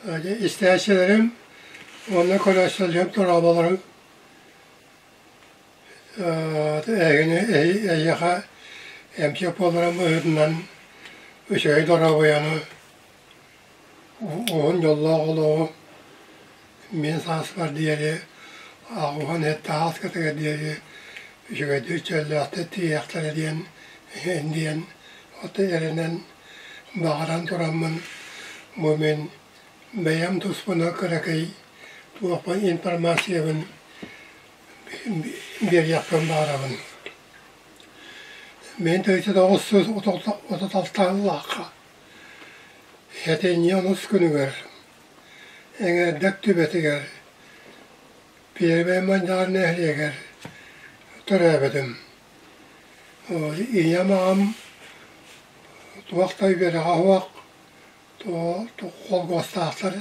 Истээччилэрим уонна көрөөччүлэрим дорооболорун эһигини эйиэхэ эмчит буоларым быһыытынан үчүгэй доруобуйаны, уһун дьоллоох олоҕу мин сааспар диэри аҕыһын сэттэ ааскытыгар диэри үчүгэйдик чөллөөхтүк тиийиэхтэрэ диэн диэн оттон эрэнэн баҕаран тураммын бу мин бэйэм туспунан кыракый туохпун информациябын биэриэхпин баҕарабын. Мин 1936 сыллаахха сэтинньи онус күнүгэр Эҥэрдэк түбэтигэр Пиэрибэй Манчаары нэһилиэгэр төрөөбүтүм. Ийэм аҕам туох да үөрэҕэ суох, холкуостаахтар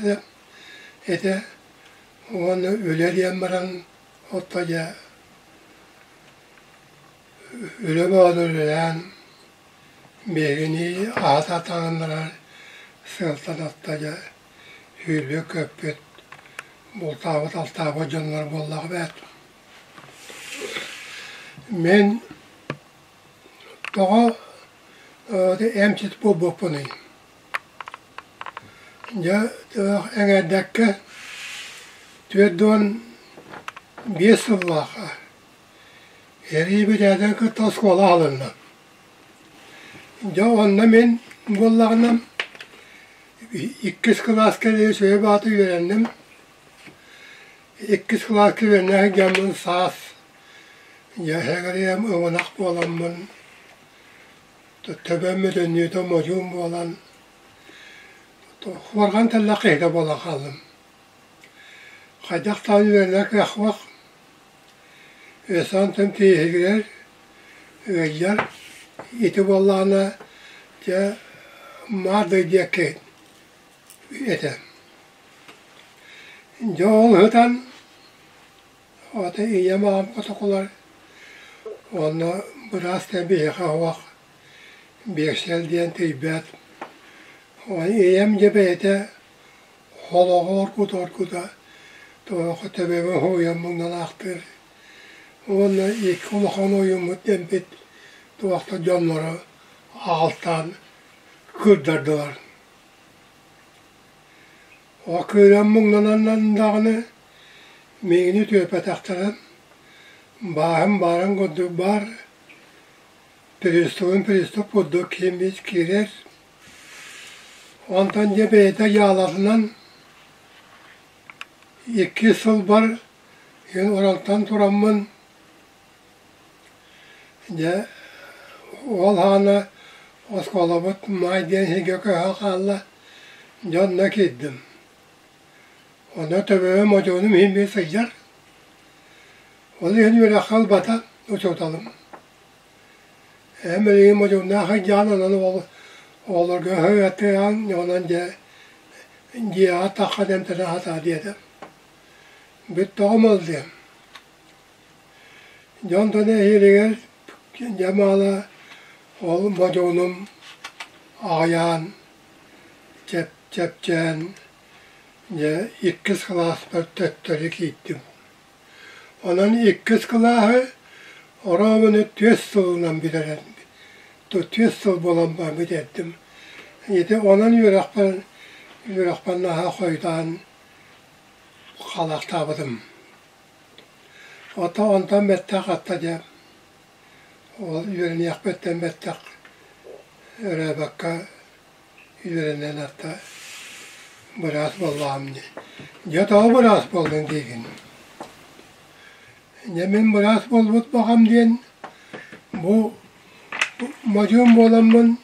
этэ уонна үлэ диэн баран отто дьэ үлэ бөҕөнү үлэлээн биһигини аһата таҥыннарар сыалтан отто дьэ сүүрбүт-көппүт, бултаабыт-алтаабыт дьоннор буоллаҕа эбээт. Мин тоҕо эмчит буолбуппунуй? Дьэ, эҥэрдэккэ 45 сыллаахха сэрии бүтээтин кытта оскуола аһылынна. Дьэ онно мин буоллаҕына иккис кылааска диэри үчүгэй баҕатык үөрэнним. Иккис кылааска үөрэнэ сылдьаммын саас дьэ эһэгэриэм ымынах буоламмын төбөм бүтүннүүтэ модьуун буолан хуорҕан тэллэх киһитэ буолан хааллым. Хайдах даҕаны үөрэнэр кыах суох. Өссө тииһигирэр, ыалдьар. Ити буоллаҕына дьэ маардай диэки этэ. Дьэ ол сытан ата ийэм аҕам котокулар уонна быраас диэн биһиэхэ суох биэксэл диэн тиийбэт. Ийэм дьэ бэйэтэ Олоҕу оргута-оргута туохха төбөбүн уһуйан муҥнанаахтыыр уонна икки улахан ойууммут диэммит туохта дьоннору аҕалтаан кыырдардылар. Ол кыыран муҥнанан даҕаны миигин үтүөрпэтэхтэрэ, бааһым баарын курдук баар, приступун приступ курдук кииммит киирэр Онтон дьэ бэйэтэ дьаалатынан икки сылбар Уралтан тураммын дьэ ол саҕана оскуолабыт Маай диэн сиргэ көһөн хаалла, дьэ онно киирдим. Онно төбөбүм одьуунум иһин биир сылдьар. Ол иһин үөрэххэ ылбата учууталым. Эһэм билигин модьууннаах сылдьан онон оҕолорго ыһыахтыаҕыҥ, онон дьэ дьиэҕэ таххан эмтэнэ сатаа диэтэ. Бүттэҕим ол диэн. Дьэ онтон эһиилигэр дьэ маала ол модьуунум аҕыйаан, чэпчээн дьэ иккис кылааспар төттөрү киирдим. Онон иккис кылааһы оруобуна түөрт сылынан бүтэрэн, түөрт сыл буолан баран бүтэрдим. Ити онон үөрэхпэр үөрэхпэр наһаа хойутаан халаахтаабытым. Ото онтон бэттэх хатта дьэ ол үөрэниэхпиттэн бэттэх өрөөбөккө үөрэнэн атта быраас буоллаҕым дии. Дьэ тоҕо быраас буоллуҥ диигин? Дьэ мин быраас буолбут баҕам диэн бу модьуун буоламмын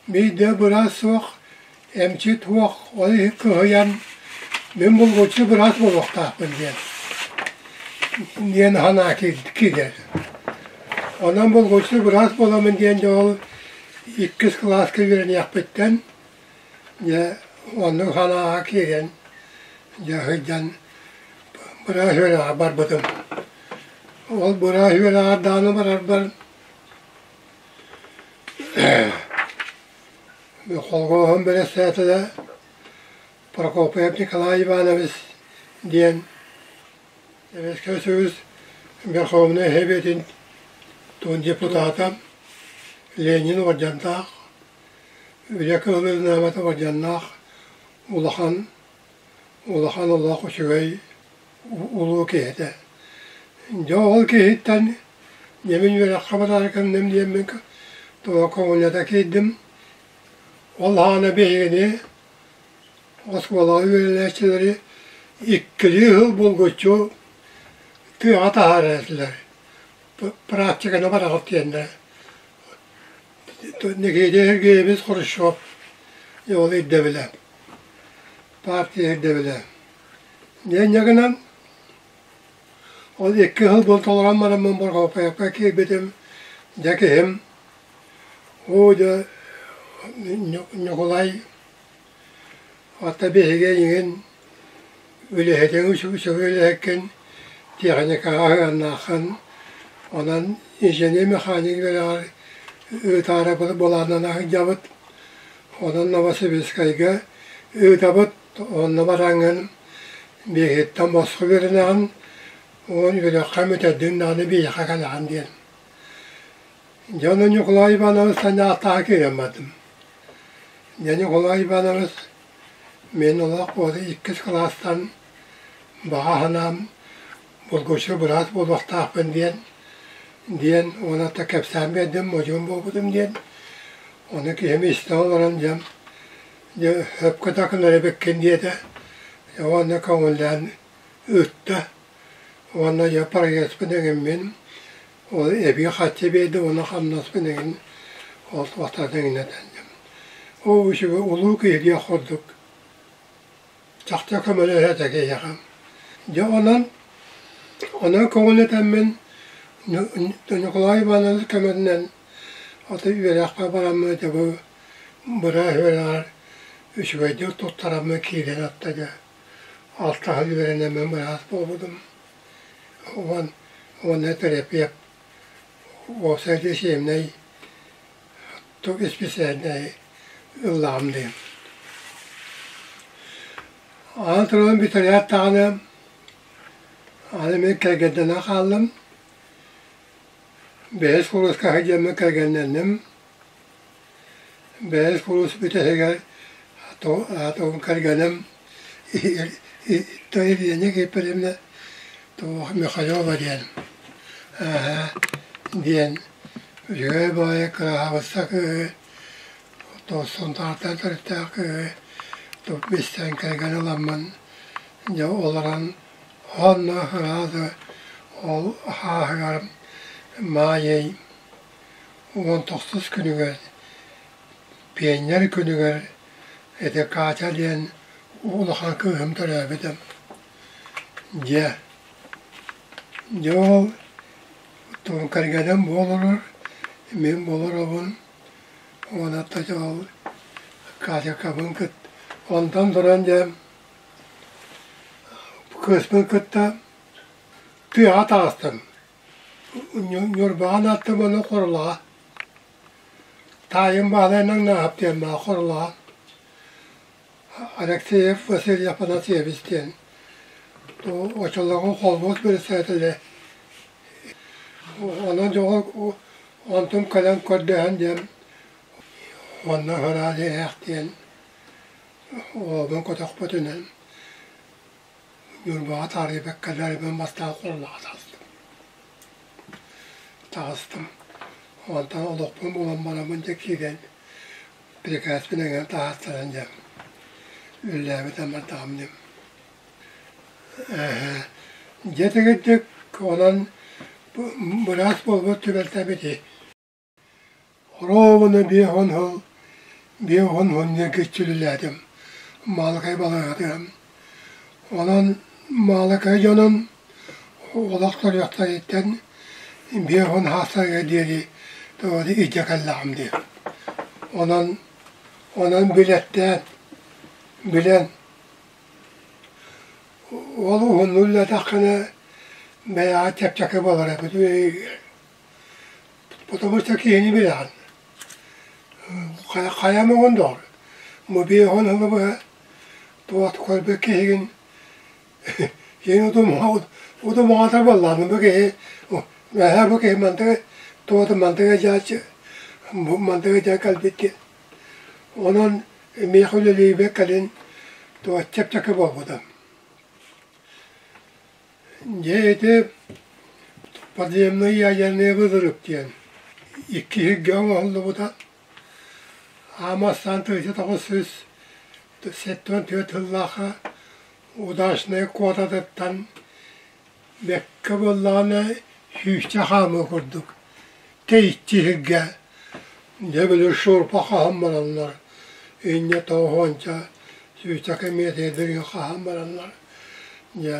биирдэ быраас суох, эмчит суох, ол иһин кыһыйан мин булгуччу быраас буолуохтаахпын диэн диэн санаа киирэр. Онон булгуччу быраас буоламмын диэн дьэ ол Иккис кылааска үөрэниэхпиттэн дьэ оннук санааҕа киирэн дьэ сылдьан быраас үөрэҕэр барбытым. Ол быраас үөрэҕэр даҕаны барарбар холкуоһум бэрэссэдээтэлэ. Прокопьев Николай Иванович диэн Сэбиэскэй Союз Верховнай Сэбиэтин депутата Ленин уордьаннаах, Үлэ Кыһыл уордьаннаах улахан улахан олох үчүгэй улуу киһи этэ. Дьэ ол киһиттэн дьэ мин үөрэххэ бараары кэллим диэммин тула көҥүллэтэ киирдим. Ол аана биһигини оскуолаҕа үөрэнээччилэри иккилии сыл булгуччу тыаҕа таһаарар этилэр. Практиканы бараҕыт диэннэр. Никита Сергеевич Хрущев ол ирдэбилэ, партия ирдэбилэ. Инньэ гынан ол икки сыл буолан толорон бараммын Борхуоппайапка киирбитим, дьэ киһим оо дьэ Ньукулай Хата биһиги эйигин үлэһитиҥ үчүгэй үлэһиккин, тиэхиньикэҕэ сыһыаннааххын, онон инженер-механик үөрэҕэр ыытаары былааннана сылдьабыт. Онон Новосибирскайга ыытабыт, онно бараҥҥын биһигиттэн босхо үөрэнэҕин, уон үөрэххэ бүтэрдиҥ даҕаны биһиэхэ кэлэҕин диэн. Дьэ ону Ньукулай Иванович санаатаҕа киирэн бардым. Дьэ Ньукулай Иванович мин олох уота иккис кылаастан баҕа санаам булгуччу быраас буолуохтаахпын диэн диэн уонна кэпсээн биэрдим, модьуун буолбутум диэн. Ону киһим истэ олорон дьэ дьэ сөпкө да гынар эбиккин диэтэ уонна көҥүллээн ыытта. Уонна дьэ проездпын эҥиммин Ол эбии харчы биэрдэ уонна хамнаспын эҥин ол туохтан эҥинэтэнним. Ол үчүгэй улуу киһи диэх курдук чахчы көмөлөһө этэ киһиэхэ. Дьэ онон онон көҥүллэтэммин Ньукулай Иванович көмөтүнэн аты үөрэххэ бараммын дьэ бу быраас үөрэҕэр үчүгэйдик туттараммын киирэн атта дьэ алтаһа үөрэнэммин быраас буолбутум. Уон уонна терапевт уопсай лечебнэй туох исписээлинэй ыллаҕым диэн. Аны туран бүтэрээт даҕаны аны мин кэргэннэнэн хааллым. Бэһис кууруска сылдьаммын кэргэннэнним. Бэһис куурус бүтэһигэр тугун кэргэним Елена Киприевна туох Михайлова диэн диэн үчүгэй баҕайы кыраһаабысса кыыһы Сунтаартан төрүттээх кыыһы истэн кэргэн ыламмын дьэ олорон онно сразу ол сааһыгар Маайый 19 күнүгэр Пионер күнүгэр ити Катя диэн улахан кыыһым төрөөбүтэ. Дьэ, дьэ ол кэргэним буоларар, мин буоларобун уонна ол Катякабын кыт онтон туран дьэ кыыспын кытта тыаҕа таҕыстым. Ньурбаҕа аттым Хорулаҕа Таайым Баһылай Наҥнааһап диэн баар Хорулаҕа Алексеев Василий Афанасьевич диэн оччолорго холбос председателэ онон дьоҕо онтум кэлэн көрдөһөн диэн уонна ыраах иһээх диэн оҕобун көтөхпүтүнэн Ньурбаҕа таарыйбакка дьарыгым бастаан Хорулаҕа таҕыстым. Таҕыстым. Онтон олохпун булан бараммын дьэ киирэн приказпын эҥин таһааттаран дьэ үлэлээбитим бардаҕым дьэ. Дьэ тигирдик онон быраас буолбут түбэлтэм ити. Оруобуна 50 сыл, 50 сыл диэн киччилилээтим Маалыкай балыыһатыгар. Онон Маалыкай дьонун олох көрүөхтэриттэн 50 саастарыгар диэри тоҕо илдьэ кэллэҕим дии. Онон онон билэттээн, билэн ол уһуннук үлэлээтэххинэ бэйэҕэ чэпчэки буолар эбит Потому что киһини билэҕин. Хайа муҥун доҕор. Бу 50 сылы быһа Туох көрбүт киһигин киһи утумаҕатар буоллаҕына бу киһи эһээ бу киһи мантыга туота мантыга дьааччы бу мантыга дьаа кэлбит диэн. Онон миэхэ үлэлиирбэр кэлин туох чэпчэки буолбута. Дьэ ити подземный ядерный взрыв диэн иккиһиргэ оҥоһуллубута. Аамастаан 1974 сыллаахха Удачнай куотатыттан бэккэ буоллаҕына сүүсчэ хаамыы курдук тэйиччи сиргэ дьэ били шурпа хаһан бараннар инньэ тоҕуһуонча сүүсчэкэ миэтэрдэргэ хаһан бараннар дьэ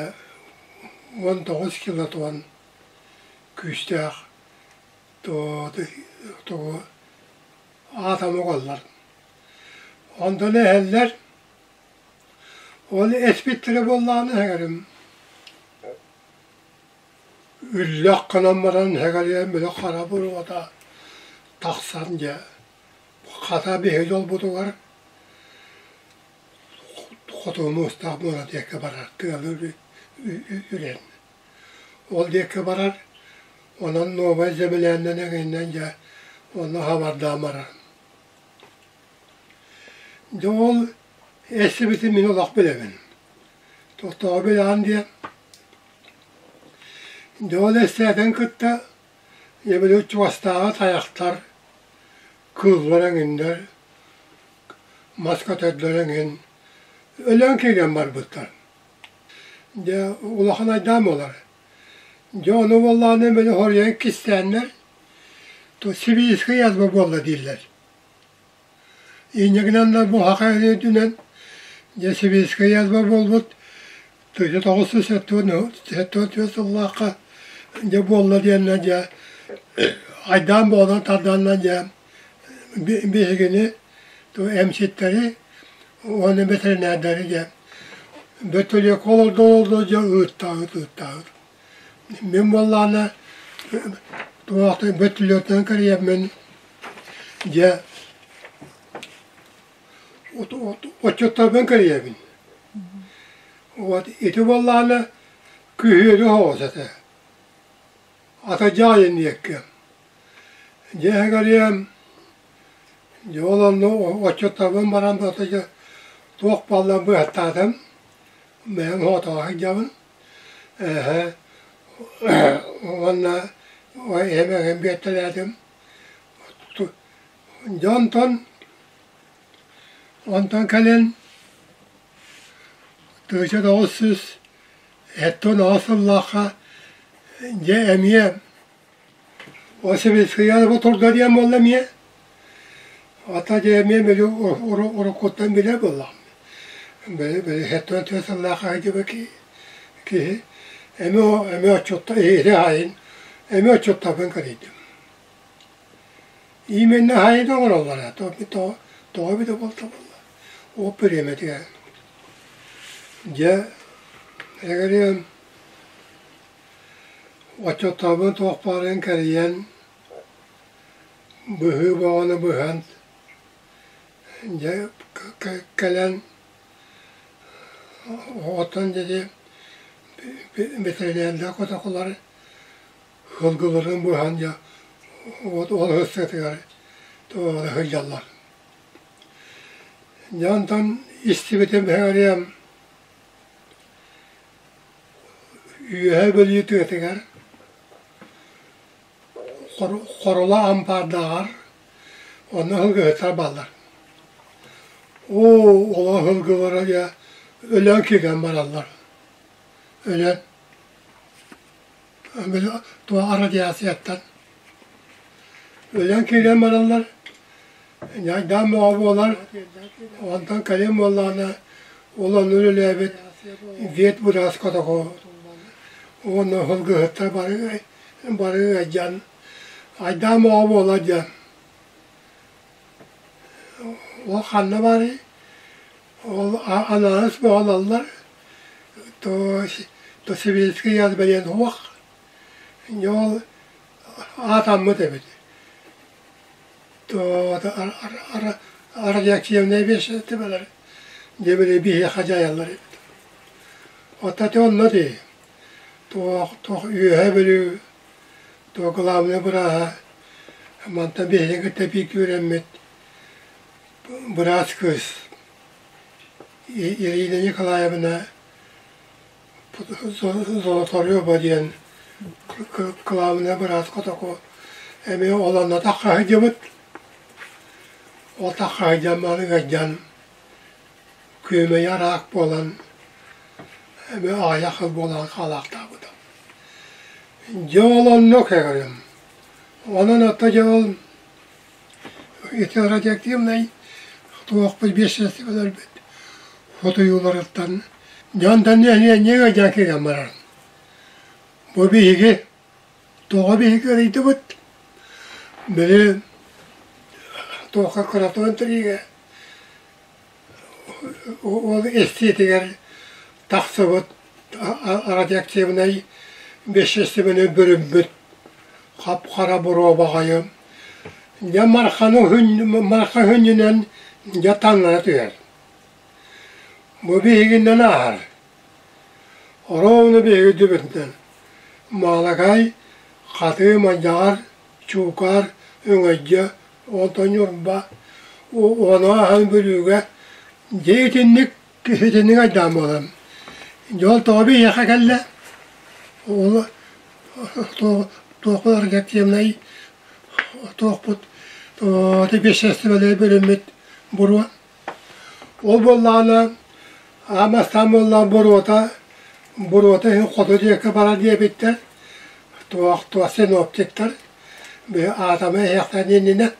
19 килотон күүстээх тугу аатам угаллар. Онтон эһэллэр ол эспиттэрэ буоллаҕына эһэгэрим үллэх гынан баран эһэгэриэм били хара буруота тахсан дьэ хата биһиги дьолбутугар хоту муустаах муора диэки барар тыалы үрэн Ол диэки барар, онон Новай Земляннан эҥиннэн дьэ онно хабардаан барар. Дьэ ол эстибитин мин олох билэбин. Тохтоо билэҕин диэн. Дьэ ол эстээтин кытта дьэ били чугастааҕы тайахтар, кыыллар эҥиннэр, мас көтөрдөр эҥин өлөн киирэн барбыттар. Дьэ улахан айдаан буолар. Дьэ ону буоллаҕына били хоруйан кистээннэр то сибиирскэй язва буолла дииллэр. Инньэ гынаннар бу саха үрдүнэн дьэ сибиирскэй язва буолбут тыһыынча 974 сыллаахха дьэ буолла диэннэр дьэ айдаан буолан тарданнар дьэ биһигини эмчиттэри уонна бэтэринээрдэри дьэ бөртөлүөккэ олордо олордо дьэ ыыттаабыт ыыттаабыт. Мин буоллаҕына туохтан бөртөлүөтүнэн кэрийэммин дьэ отчуттарбын кэрийэбин. Вот ити буоллаҕына күһүөрү соҕус этэ. Ата дьаайын диэкки. Дьэ эһэгэриэм Дьэ ол онно отчуттарбын баран дьэ туох буолла быһаттаатым, бэйэм оҕотоҕо сылдьабын, эһэ уонна эһэм эҥин биэртэлээтим. Дьэ онтон онтон кэлин 1979 сыллаахха дьэ эмиэ Ол сэбиэскэй бу турда диэн буолла эмиэ. Ата дьэ эмиэ били уруккуттан билэр буоллаҕым. Били били 74 сыллаах сылдьыбыт киһи эмиэ эмиэ отчутта иһи аайын эмиэ отчуттарбын кэрийдим. Именно аайын оҥороллор тоҕо тоҕо эбитэ буолта буолла. Ол бириэмэтигэр. Дьэ, эгэрим Отчуттарбын туох баарын кэрийэн, быһыы бөҕөнү быһан, дьэ кэлэн оттон диэки бэтэринээрдээх котокулар сылгыларын быһан дьэ ол ыстыатыгар туора сылдьаллар. Дьэ онтон истибитим эһэриэм Үөһээ Бүлүү тыатыгар Хорула ампаардааҕар онно сылгыһыттар бааллар. Оо, олор сылгылара дьэ өлөн киирэн бараллар. Өлөн били туох радиацияттан өлөн киирэн бараллар. Ньайдаан бөҕө буолар, онтон кэлин буоллаҕына ол онно үлэлээбит ветбыраас котоку уонна сылгыһыттар бары бары ыалдьан айдаан бөҕө буолар диэн. Ол ханна баарый? Ол анааныс бөҕө ылаллар, то то сибирский язва диэн суох. Ол аатаммыт эбит. Радиоактивнай веществолар. Дьэ били биһиэхэ дьайаллар эбит. Оттон ити онно дии туох туох Үөһээ Бүлүү туох главнай бырааһа мантан биһиги кытта бииргэ үөрэммит быраас кыыс Ирина Николаевна Золотарева диэн кылаабынай быраас котоку эмиэ ол онно тахха сылдьыбыт. Ол тахха сылдьан баран ыалдьан күөмэйэ араак буолан эмиэ аҕыйах сыл буолан хаалаахтаабыта. Дьэ ол онно кэҕирим. Онон ото дьэ ол ити радиоактивнай туохпут биэссэстибэлэрбит хотуйууларыттан дьонтон нэһилиэнньэ ыалдьан киирэн барар. Бу биһиги тоҕо биһиги ыарыйдыбыт? Били туохха кыратыан тириигэ ол эстиитигэр тахсыбыт радиоактивнай бэссэстибэни бүрүммүт хап-хара буруо баҕайы дьэ марханы марха хүннүнэн дьэ таҥнара түһэр. Бу биһигиннэн ааһар. Оруобуна биһиги дүбүтүнэн Маалакай, Хатыы Мадьаҕар, Чуукаар, Өҥөйдьө, онтон Ньурба, ону ааһан Бүлүүгэ дьэ итинник итинник айдаан буолан дьол тоҕо биһиэхэ кэллэ ол туохпут радиоактивнай туохпут бэссэстибэлэри бөлүммүт буруо ол буоллаҕына аан бастаан буоллаҕа буруота буруота иһин хоту диэки барар диэбиттэр туох туох синоптиктар аатама иһиэхтэрин иннинэ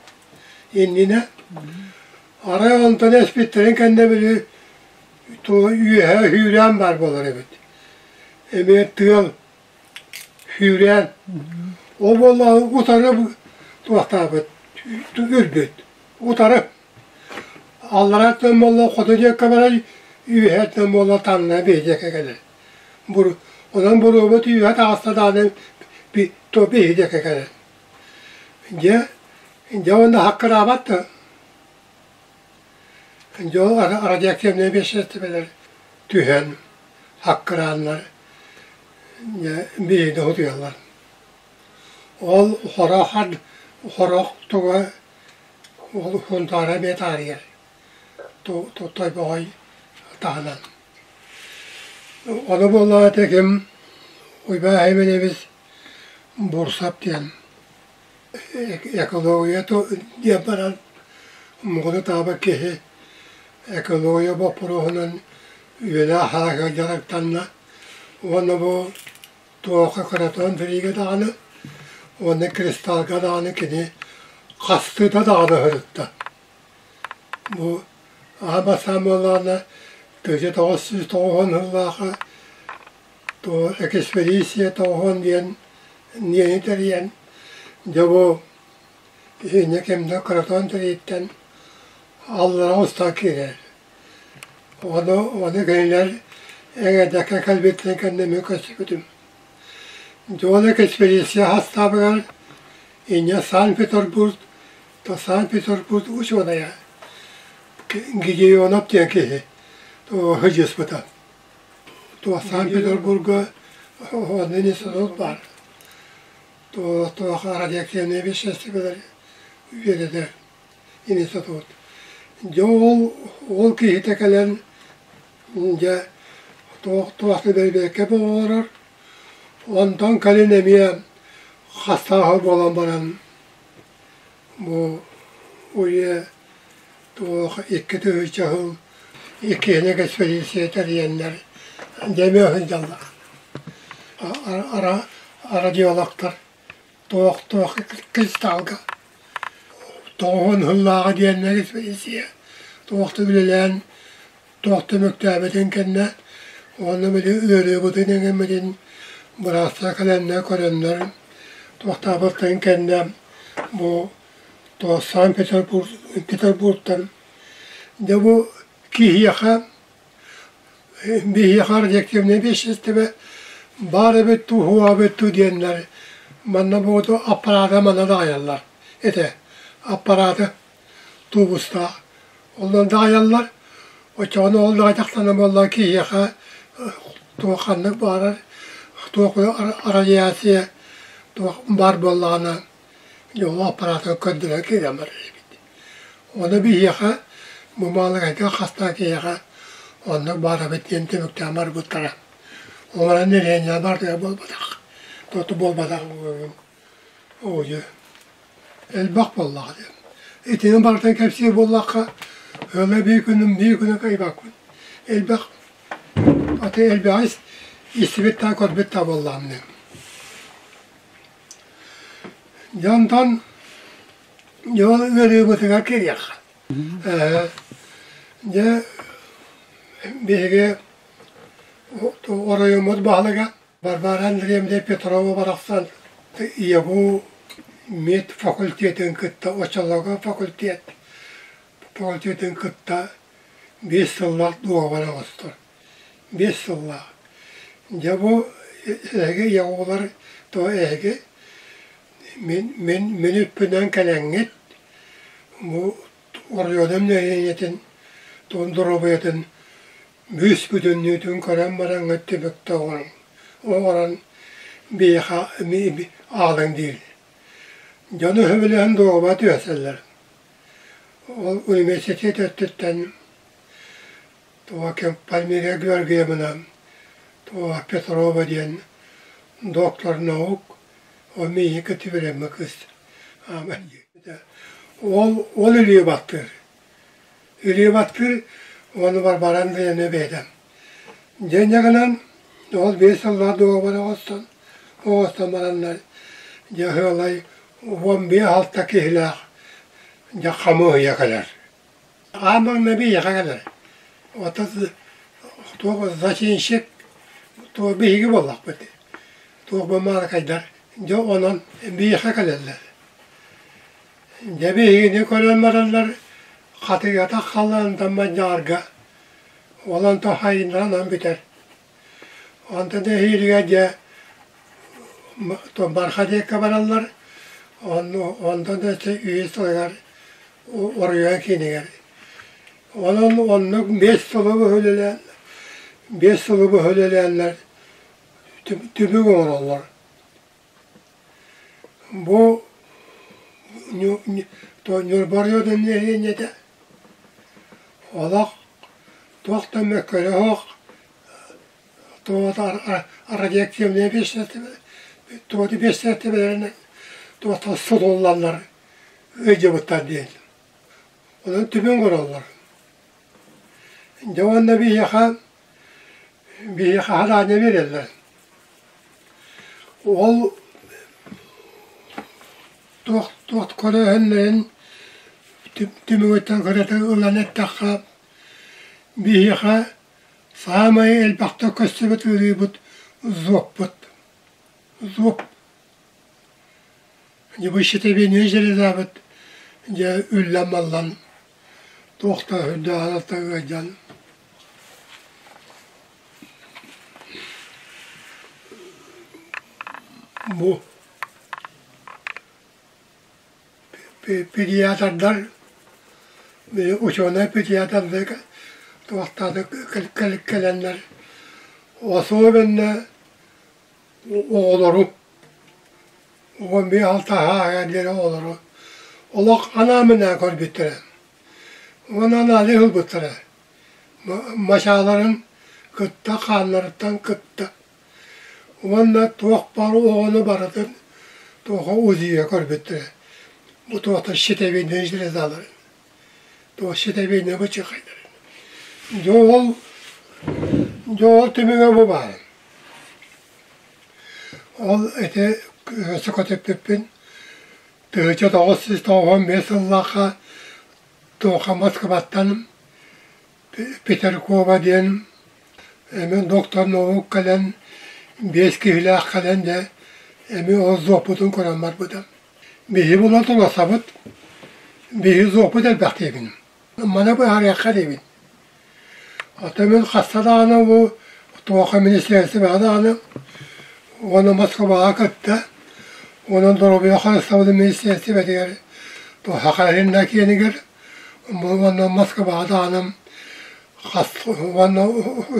иннинэ арай онтон эспиттэрин кэннэ били үөһэ сүүрээн баар буолар эбит эмиэ тыал сүүрээн ол буоллаҕына утары туохтаабыт үрбүт утары аллараа өттүнэн буолла хоту диэки барар үөһэ өттүнэн буолла таҥнары биһи диэки кэлэр Онон буруобут үөһэ таҕыста даҕаны биһи диэки кэлэр. Дьэ, дьэ уонна хаккыраабат да. Дьэ ол радиоактивнай бэссэстибэлэр түһэн хаккырааннар дьэ биһигини утуйаллар. Ол хорох хорох туга ол Сунтаара эмиэ таарыйар Тойбоҕой таһынан. Ону буоллаҕа ким Уйбаа Сэмэнэбис Бурсап диэн экология диэн баран муҥуну таабыт киһи экология боппуруоһунан үйэлээх сааһыгар дьарыктанна уонна бу туохха кыратыан сэриигэ даҕаны уонна кристалга даҕаны кини хастыыта даҕаны сырытта. Бу аан бастаан буоллаҕына 1990 сыллаахха экспедиция тоҕуһун диэн ниэни тэрийэн дьэ бу инньэ кэмнэ кыратыан тэрииттэн аллара устан киирэр. Ону ону кинилэр эҥэрдэккэ кэлбиттэрин кэннэ мин көрсүбүтүм. Дьэ ол экспедиция састаабыгар инньэ Санкт-Петербург Санкт-Петербург учуонайа Гедеонов диэн киһи сылдьыспыта. Санкт-Петербурга онно институт баар. Туох радиоактивные веществолар үөрэтэр институт. Дьэ ол ол киһитэ кэлэн дьэ туох туох да бэрбээккэ олорор. Онтон кэлин эмиэ хастааһы буолан баран Бу уйа туох 2000 сыл иккиһинэ экспедиция тэрийэннэр дьэ эмиэ сылдьаллар. Радиологтар туох-туох кристалга тоҕуһун сыллааҕы диэннэр экспедиция туох да үлэлээн туох түмүктээбитин кэннэ уонна били ыарыыбытын эҥэммитин быраастар кэлэннэр көрөннөр туохтаабыттарын кэннэ бу Санкт Петербургтан дьэ бу киһиэхэ биһиэхэ радиоактивнай веществэ баар эбит дуу суох эбит дуу диэннэр манна буоту аппараата манна даҕайаллар этэ аппарааты тубустаах онон даҕайаллар. Оччоҕуна ол даҕатахтана буолла киһиэхэ туох ханнык баҕарар туох радиация туох баар буоллаҕына дьэ ол аппараатыгар көрдөрөн киирэн барар эбит. Ону биһиэхэ бу маалыкайга хастаах киһиэхэ оннук баар эбит диэн түмүктээн барбыттара. Ол эрэн нэһилиэнньэ барытыгар буолбатах. Тоту буолбатах Оо дьэ, элбэх буоллаҕа диэн. Итини барытын кэпсиир буоллахха, ыала биир күнүм биир күнү кыайбаппын. Элбэх, аты элбэҕи истибит да көрбүт да буоллаҕым диэн. Дьэ онтон дьэ ол ыарыыбытыгар киириэххэ. Ээ, дьэ биһиги оройуоммут баһылыга Варвара Андреевна Петрова барахсан ИГУ мед факультетын кытта оччолорго факультет факультетын кытта биэс сыллаах дуогабар оҥостор. Биэс сыллаах. Дьэ бу эһиги ИГУлар то эһиги мин мин мин үппүнэн кэлэҥҥит бу оройуонум нэһилиэнньэтин туон доруобуйатын Бүүс-бүтүннүүтүн көрөн бараҥҥыт түбүктэ оҥорон биһиэхэ аҕалыҥ диир. Дьону сөбүлэһэн дуогуба түһэсэллэр. Ол университет өттүттэн туох Пальмира Георгиевна, туох Петрова диэн доктор наук, ол миигин кытта үөрэммит кыыс. Ол ол илии баттыыр. Илии-баттыыр уонна Варвара Андреевна бэйэтэ. Дьэ инньэ гынан ол биэс сыллаах дуогабар оҥостон, оҥостон бараннар дьэ ыалай 15 алта киһилээх дьэ хамыыһыйа кэлэр. Аан маҥнай биһиэхэ кэлэр. Оттон туох зачинщик туох биһиги буоллахпыт. Туох бумааракайдар. Дьэ онон биһиэхэ кэлэллэр. Дьэ биһигини көрөн бараннар хатыйата халлаантан манньаарга, ол онтон хайыннаран бүтэр. Онтон эһиилигэр дьэ Барха диэккэ бараллар, онтон өссө үһүс сылыгар оройуон киинигэр. Онон оннук биэс сылы быһа үлэлээн, биэс сылы быһа үлэлээннэр түмүк оҥороллор. Бу Ньурба оройуонун нэһилиэнньэтэ олох туох да мөккүөрэ суох туота радиоактивнай туота биэстэртибэлэринэн туохтан сутуллаллар ыалдьыбыттар диэн. Онон түмэн көрөллөр. Дьэ уонна биһиэхэ биһиэхэ хараанньа биэрэллэр. Ол туох туох көрөөһүннэрин түмүгүттэн кырата ылан эттэххэ, биһиэхэ саамай элбэхтэ көстүбүт ыарыыбыт зобпут. Зоб. Небо щитовиднай дьэ үллэн-маллан туох да үрдээх ыалдьан Бу педиатрдар учуонай педиатрдар туохтааты кэлэннэр особенно оҕолору 15 ааһар диэри оҕолору олох анаан-минээн көрбүттэрэ уонна анаалыы ылбыттара мачааларын кытта хааннарыттан кытта уонна туох баар оҕону барытын туоха УЗИ-га көрбүттэрэ бу туохта щитовиднай железаларын туох щитовиднай бычыхайдарын дьэ ол дьэ ол түмүгэ бу баар ол ити өссө көтүппүппүн 1995 сыллаахха туохха Москваттан Петеркова диэн эмиэ доктор наук кэлэн биэс киһилээх кэлэн дьэ эмиэ ол зооппутун көрөн барбыта. Биһи булан туласабыт, биһи зооппут элбэх диэбин. Маны быһаарыахха диэбин. Оттон мин хаста даҕаны бу туохха министиэристибэҕэ даҕаны уонна Москваҕа кытта уонна доруобуйа харыстабылын министиэристибэтигэр Сахалин да киэнигэр уонна Москваҕа даҕаны. Хас уонна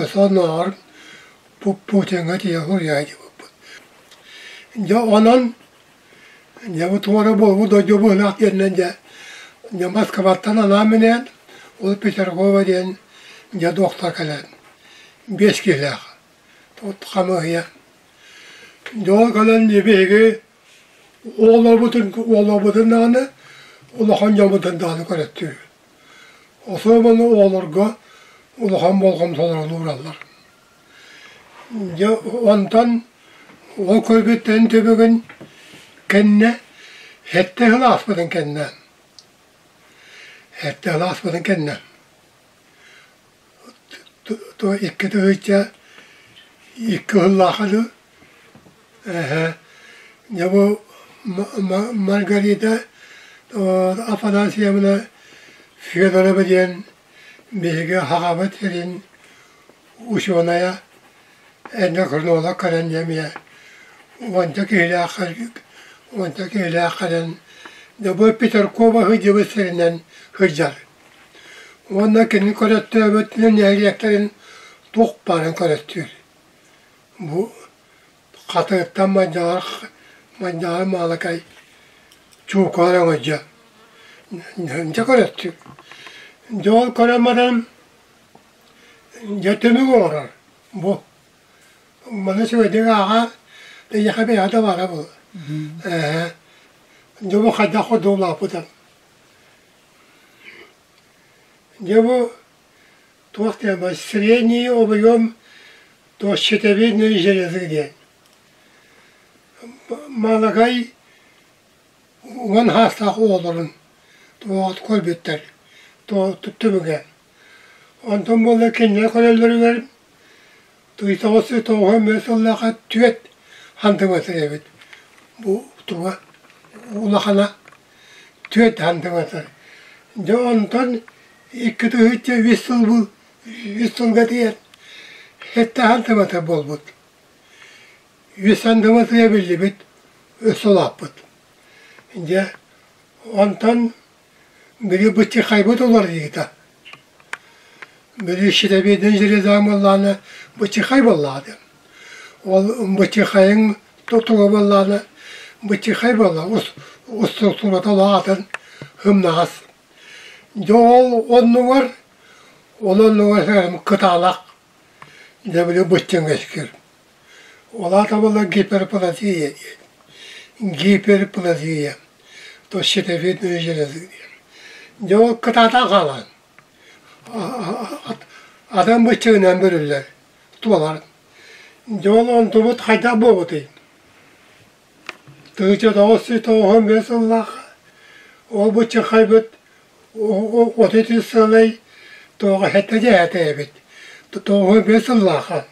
өссө оннооҕор Путиҥҥа тиийэ суруйа сылдьыбыппыт. Дьэ онон дьэ бу туора буолбут дойду быһыылаах диэнинэн дьэ дьэ Москваттан анаан-минээн ол Петергова диэн дьэ доктор кэлэн биэс киһилээх хамыыһыйа. Дьэ ол кэлэн биһиги оҕолорбутун оҕолорбутун даҕаны улахан дьоммутун даҕаны көрөттүүр. Особенно оҕолорго улахан болҕомтолорун уураллар. Дьэ онтон ол көрбүттэрин түмүгүн кэннэ сэттэ сыл ааспытын кэннэ сэттэ сыл ааспытын кэннэ 2002 сыллаахха дуу эһэ дьэ бу Маргарита Афанасьевна Федорова диэн биһиги Сахабыт сирин учуонайа эндокринолог кэлэн эмиэ уонча киһилээх уонча киһилээх кэлэн дьэ бу Петеркова сылдьыбыт сиринэн сылдьар. Уонна кини көрөттөөбүтүнэн нэһилиэктэрин туох баарын көрөттүүр. Бу Хатыттан Мадьаар Мадьаар Маалыкай Чуукаар оҥодьо дьэ көрөттүк. Дьэ ол көрөн баран дьэ түмүк оҥорор бу. Маны үчүгэйдик ааҕар, эйиэхэ бэйэҕэ да баара буолуо. Ээ дьэ бу хайдах курдук улааппыта. Дьэ бу туох диэн средний объем то щитовидной железы диэн. Маалыкай уон саастаах оҕолорун туоҕут көрбүттэр түмүгэ. Онтон буолла кинилэр көрөллөрүгэр тоҕус тоҕуһун биэс сыллаахха түөрт хантымыатыр эбит. Бу туга улахана түөрт хантымыатыр. Дьэ онтон 2003 сыл бу үс сылга тиийэн сэттэ хантымыатыр буолбут. Үс хантымыатырга биллибит, өссө улааппыт. Дьэ онтон били быччыхайбыт уларыйыыта. Били щитовидный железа буоллаҕына быччыхай буоллаҕа диэн. Ол быччыхайыҥ туга буоллаҕына быччыхай буолла устуруктурата улаатан ымнаҕас. Дьэ ол оннугар ол оннугар кытаанах дьэ били быччыҥ үөскүүр. Ол аата буолла гиперплазия диэн. Гиперплазия то щитовидной железы диэн. Дьэ ол кытаатан хаалан атын быччыҥынан бүрүллэр туолар. Дьэ ол онтубут хайдах буолбутуй? 1995 сыллаах ол быччыхайбыт 33 сылай тоҕо сэттэ дьэһэтэ эбит. 95 сыллаахха.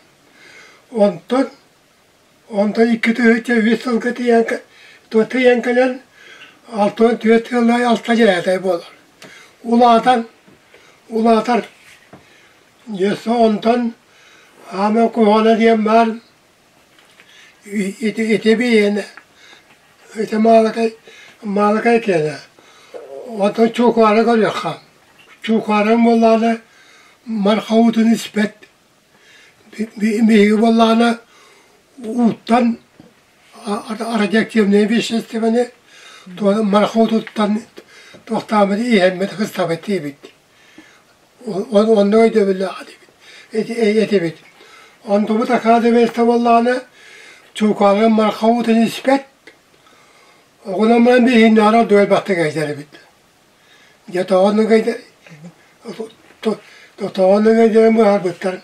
Онтон онтон 2003 сылга тиийэн тиийэн кэлэн 64 сыллай алта дьэһэтэй буолар. Улаатан улаатар. Дьэ онтон аама куһаҕана диэн баар Ити ити биһиэнэ ити Маалыкай Маалыкай киэнэ. Оттон Чуукаары көрүөххэ. Чуукаарыҥ буоллаҕына марха уутун испэт. Биһиги буоллаҕына ууттан радиоактивнай веществоны марха уутуттан туохтаабыт иһэммит ыстабыт диэбит. Онно өйдөбүллээх этибит. Онтубут академияста буоллаҕына Чуукаарга марха уутун испэт, оҕунан баран биһииннэҕэр дуойбаттык эйдэр эбит. Дьэ тоҕо тоҕо эйдэрин быһаарбыттар.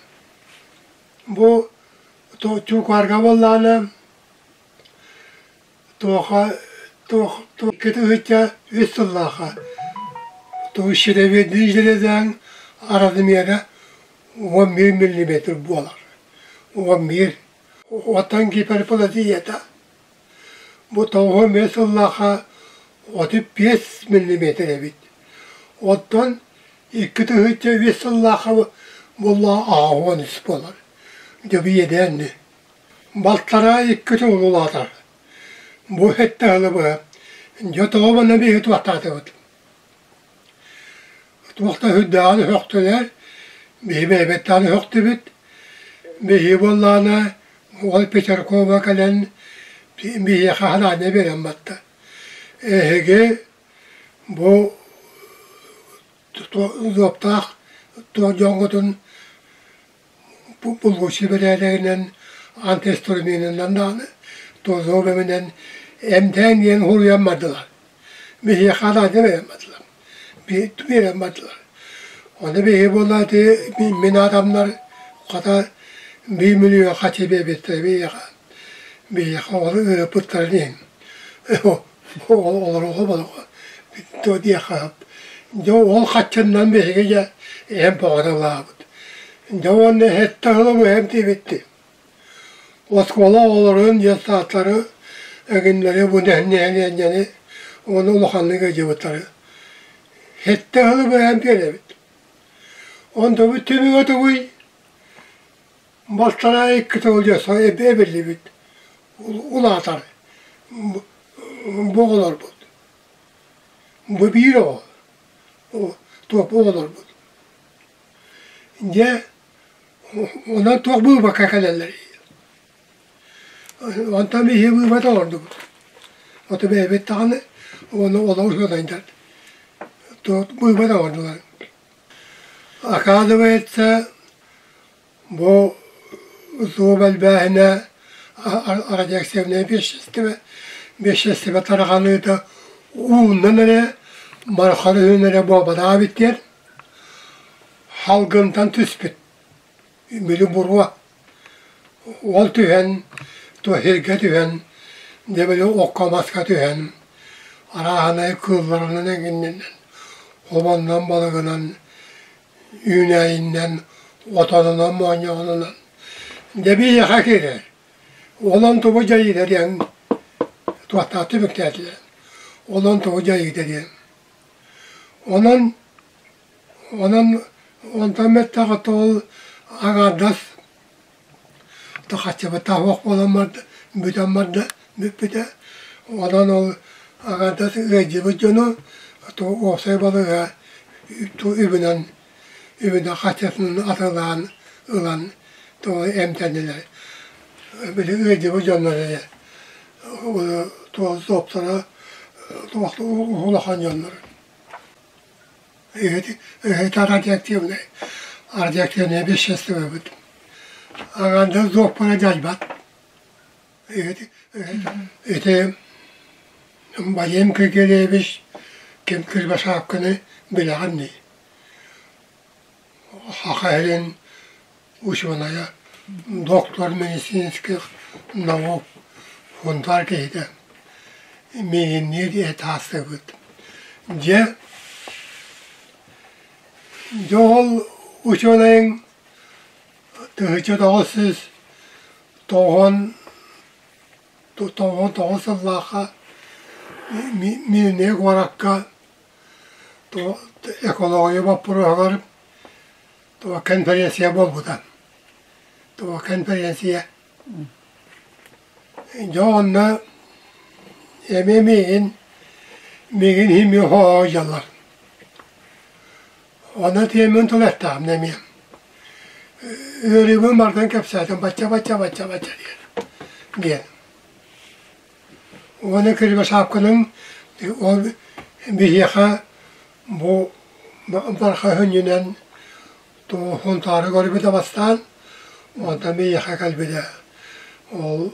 Бу Чуукаарга буоллаҕына Туоха туох икки үс сыллаахха щитовидный железаҥ размера 11 миллиметр буолар. 11. Оттон гиперплазията бу 95 сыллаахха 35 миллиметр эбит. Оттон 2003 сыллаахха буоллаҕа 83 буолар. Дьэ бу иэдээнни. Балтараа икки сыл улаатар. Бу сэттэ сылы быһа дьэ тоҕо манна биһиги туохтаатыбыт? Туох да сүрдээҕин өһөхтүлэр. Биһи бэйэбит даҕаны үһүктүбүт. Биһи буоллаҕына ол Петеркова кэлэн биһиэхэ ханаанньа биэрэн барда. Эһиги бу уоптаах туох дьоҥҥутун булгуччу бэрээдэгинэн антиэстроминынан даҕаны тозов эминэн эмтээн диэн суруйан бардылар. Биһиэхэ анаанньа биэрэн бардылар. Биэрэн бардылар. Ону биһиги буолла ити мин аатамнар хата биир мөлүйүөн хачы биэрбиттэрэ биһиэхэ. Биһиэхэ ону ыыппыттарын иһин. Олоруоҕа болоҕо туо диэххэ сөп. Дьэ ол хаччыннан биһиги дьэ эһэм бөҕөтө Дьэ уонна эһэттэ сылы быһа эмтиибиттии. Оскуола оҕолорун, детсадтары эҥиннэри бу нэһилиэнньэни уонна улаханнык ыдьыбыттары. Сэттэ сылы быһа эмтиэрэбит. Онтубут түмүгэ тугуй? Балтараа икки тыл дьэ эбиллибит улаатар бу оҕолорбут. Бу биир оҕо туох оҕолорбут. Дьэ онон туох быыбакка кэлэллэрий? Онтон биһиги быыбат олордубут. Ото бэйэбит даҕаны уонна олох учуонайдар туох быыбат оҥордулар. Оказывается, бу суол элбээһинэ радиоактивнай вещество, вещество тарҕаныыта ууннан эрэ, бархан үһүн эрэ буолбатаҕа эбит диэн салгынтан түспүт били буруо ол түһэн, сиргэ түһэн, дьэ били окко-маска түһэн, арааһынай кыылларынан эҥиннэнэн, хобоннон балыгынан, үүнээйиннэн, отонунан, моонньоҕонунан дьэ биһиэхэ киирэр. Онон тугу дьайыыта диэн туохтаах түмүктээтилэр. Онон тугу дьайыыта диэн. Онон Онон онтон бэттэх ол аҥаардас хаччыбыта суох буолан барда, бүтэн барда, бүппүтэ. Онон ол аҥаардас ыалдьыбыт дьону уопсай балыыһа үбүнэн үбүнэн хаччытын атыылаан ылан эмтэннилэр. Били ыалдьыбыт дьоннор эрэ туоптара улахан дьоннор. Это радиоактивное, радиоактивное вещество эбит. Аҕанда зооппара дьайбат. Ити Вадим Киргелевич ким Кирбашапканы билэҕин дии. Саха сирин учуонайа, доктор медицинских наук, хунтаар киһитэ. Миигинниир этаастыыбыт. Дьэ, дьэ ол учуонайыҥ 1999 сыллаахха Мирнэй куоракка экология боппуруоһугар конференция буолбута. Конференция Дьэ онно эмиэ миигин, миигин иһин хоһоойдьоллор. Онно тиэммин тыл эттэҕим эмиэ. Ыарыыбын барытын кэпсээтим бачча-бачча-бачча-бачча диэн. диэн. Уонна Кривошапканың ол биһиэхэ бу барха сүнньүнэн Хонтоору көрбүтэ бастаан, онтон биһиэхэ кэлбитэ. Ол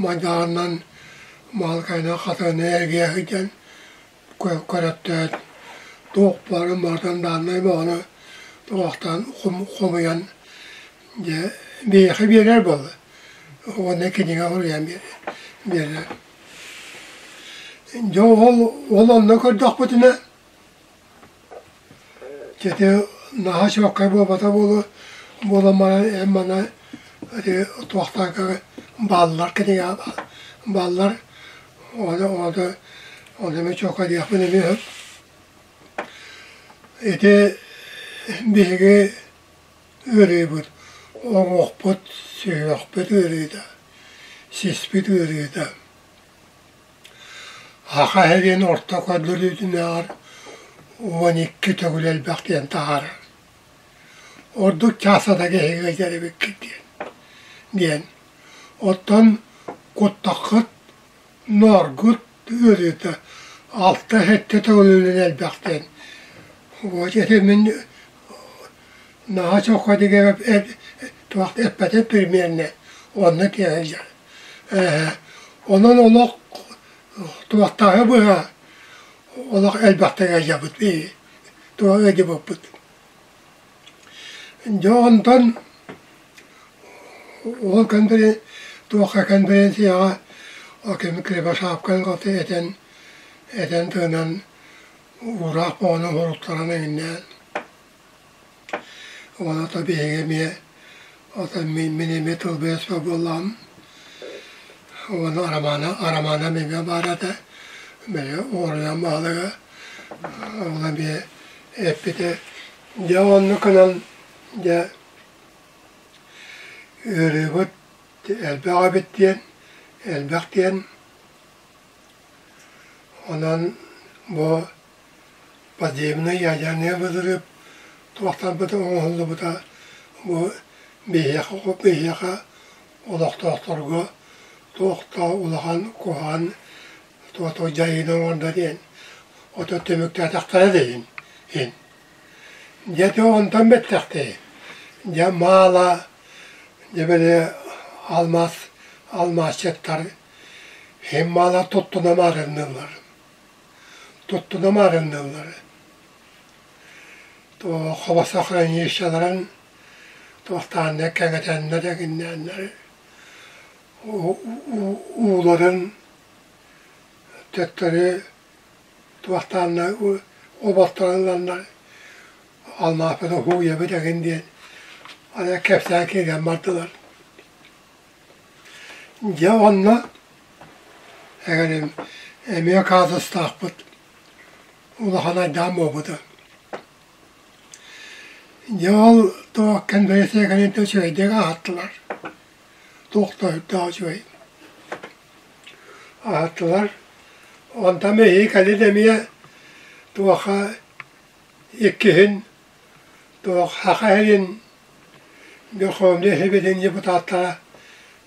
майдааҕынан Маалыкайынан хатыҥы эргийэ сылдьан көрөттөөт, туох баарын барытын дааннай бөҕөнү туохтаан хомуйан дьэ биһиэхэ биэрэр буолла. Уонна кинигэ суруйан биэрэр. Дьэ ол ол онно көрдөхпүтүнэ Ити наһаа чуоккай буолбата буолуо, буолан баран эн маны ити туохтарга бааллар кинигэҕэ бааллар ону ону ону эмиэ чуоккай диэхпин эмиэ сөп. Ити биһиги ыарыыбыт оҥоһукпут, сүһүөхпүт ыарыыта, сиспит ыарыыта. Саха сирин орто көрдөрүүтүнээҕэр 12 төгүл элбэх диэн таһаарар. Ордук чаасата киһи ыалдьар эбиккит диэн диэн. Оттон куттаххыт, нооргут ыарыыта алта-сэттэ төгүлүнэн элбэх диэн. Вот ити мин наһаа чокко туох эппэтим примерно онно тиийэн сылдьар. Онон олох туохтааҕы быһа олох элбэхтик ыалдьабыт туох ыалдьыбыппыт. Дьэ онтон ол туохха конференцияҕа ким Кривошапкин кытта этэн этэн тыынан уураах бөҕөнү уһуруттаран эҥиннээн Уонна биһиги эмиэ оттон мин мин эмиэ тылбыас буоллаҕым уонна Романа Романа эмиэ баар этэ били оройуон баһылыга ол эмиэ эппитэ дьэ оннук гынан дьэ ыарыыбыт элбэх эбит диэн элбэх диэн онон бу подземнай ядернай взрыв туохтарбыт оҥоһуллубута бу биһиэхэ биһиэхэ олохтоохторго туох да улахан куһаҕан туох дьайыыны оҥордо диэн ото түмүктээтэхтэрэ да иһин иһин. Дьэ ити онтон бэттэхтии дьэ маала дьэ били алмаас алмаасчыттар иһин маала туттуна маарынныыллар туттуна маарынныыллар. Хобосохранилищеларын туохтааннар кэҥэтэннэр эҥиннээннэр ууларын төттөрү туохтааннар оботторун ыланнар алмааспытын һууйабыт эҥин диэн аны кэпсээн киирэн бардылар. Дьэ онно эгэрим эмиэ казустаахпыт улахан айдаан буолбута. Дьэ ол туох конференция кэнниттэн үчүгэйдик аһаттылар. Туох да сүрдээх үчүгэй аһаттылар. Онтон эһиги кэлин эмиэ туохха иккиһин туох Саха сирин Верховнай Сэбиэтин депутаттара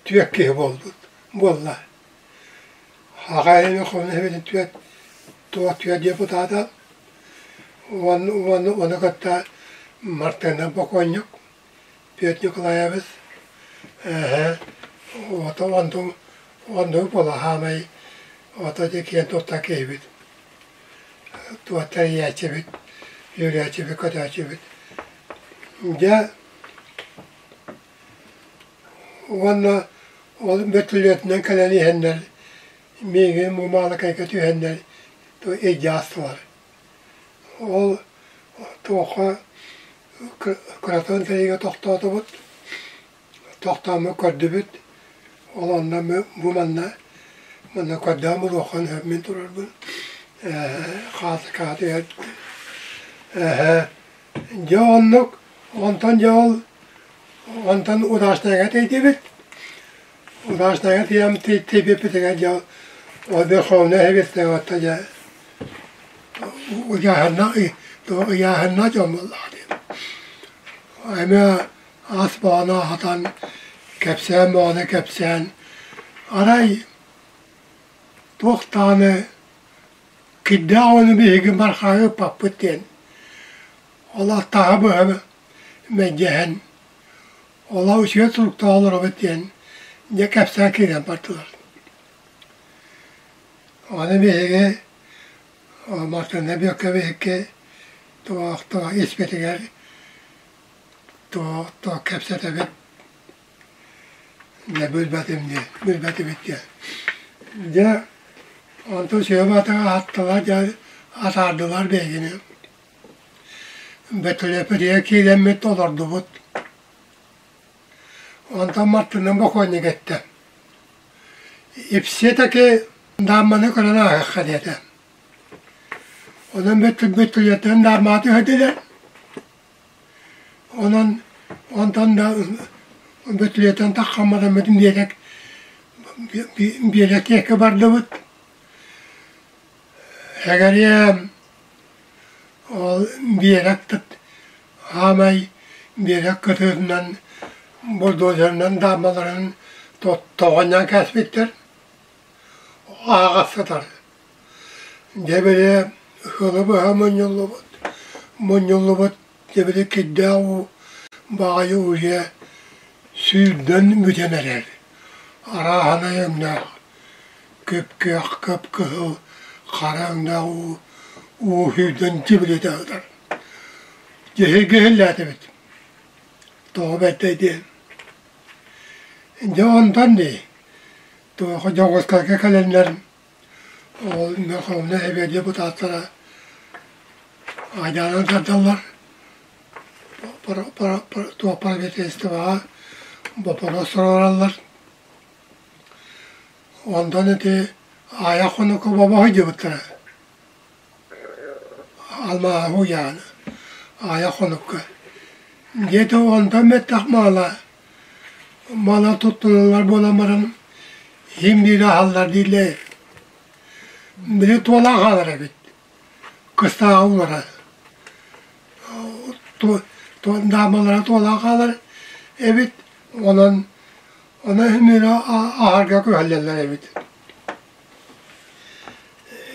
түөрт киһи буолбут буолла. Саха сирин Верховнай Сэбиэтин түөрт туох түөрт депутата уонна уонна ону кытта Мартынов бокуонньук Петр Николаевич эһэ ото онтун оннук буола хаамай ото дьэ киэн туттар киһибит туох тэрийээччибит үөрээччибит көтөөччүбүт Дьэ уонна ол бөртөлүөтүнэн кэлэн иһэннэр миигин Мумаалыкайга түһэннэр илдьэ аастылар. Ол туохха кыратыгын сэриигэ тохтоотубут, тохтооммут көрдүбүт, ол онно бу манна манна көрдөөн булуоххун сөп мин турарбын хаатыгар Дьэ оннук, онтон дьэ ол онтон Удачнайга тиийдибит. Удачнайга тиийэн тиийбиппитигэр дьэ ол Верховнай Сэбиэттэн оттон дьэ ыйааһынна ыйааһынна дьон буоллаҕа дии. Эмиэ ас бөҕөнү аһатан, кэпсээн бөҕөнү кэпсээн, арай туох даҕаны Кирдээх оҕону биһиги Мархаҕа ыыппаппыт диэн, ол аттааһы быһа мэлдьэһэн, олох үчүгэй туруктаах олоробут диэн дьэ кэпсээн киирэн бардылар. Аны биһиги Мартына Бүөккэ биһикки туох туох испитигэр туох туох кэпсэтэбит Дьэ билбэтим диэн, билбэтибит диэн. Дьэ онтон Сүөбэ аһаттылар дьэ атаардылар биһигини. Бөтүрүөпүтүгэр киирэммит олордубут. Онтон Мартыным бокуонньук эттэ: «Ипсиэтэки даамманы көрөн ааһыахха» диэтэ. Онон бөтүрүөттэн дааммаҕа түһэрдилэр. Онон онтон да бөтүлүөтэн таххамматаммытын биэтэк биэлэкиэккэ бардыбыт. Эгэриэм ол биэрэк хаамай Биэрэк кытыытынан бульдозерынан даамаларын тоҕонньоон кээспиттэр, аһаҕас сытар. Дьэ били ыалы быһа мунньуллубут, мунньуллубут дьэ били кирдээх уу баҕайы уже сүүрдэн бүтэн эрэр. Арааһынай өҥнөөх, күп-күөх, кып-кыһыл, хара өҥнөөх уу уу сүүрдэн тибилитэ сытар. Дьэһиэйгэ иһиллээтибит. Тоҕо бэртэй диэн. Дьэ онтон дии, туох Дьокуускайга кэлэннэр ол Верховнай Сэбиэт депутаттара айдаанан тардаллар. Туох правительствоҕа боппуруос туруораллар. Онтон ити аайа хонукка бобо сылдьыбыттара. Алмааһы уйааны аайа хонукка. Дьиэтэ онтон бэттэх маала мала туттуналлар буолан баран иһим биирэ аһаллар дииллэр. Били туолаах хаалар эбит. Кыстааҕы улара. Даамалара туолаах хаалар эбит. Онон онон иһин биирэ аһарга күһэллэллэр эбит.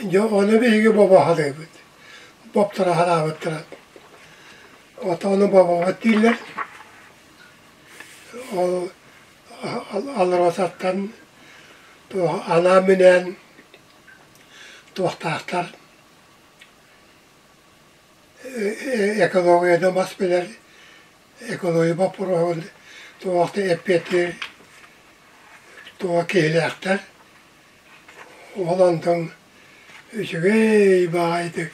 Дьэ ону биһиги бобоһалыыбыт, боптора санаабыттара. Отону бобобут дииллэр. Ол Алросаттан туох анаан-минээн туохтаахтар экологияны бас билэр экология боппуруоһун туох да эппиэттиир туох киһилээхтэр. Ол онтон үчүгэй баҕайытык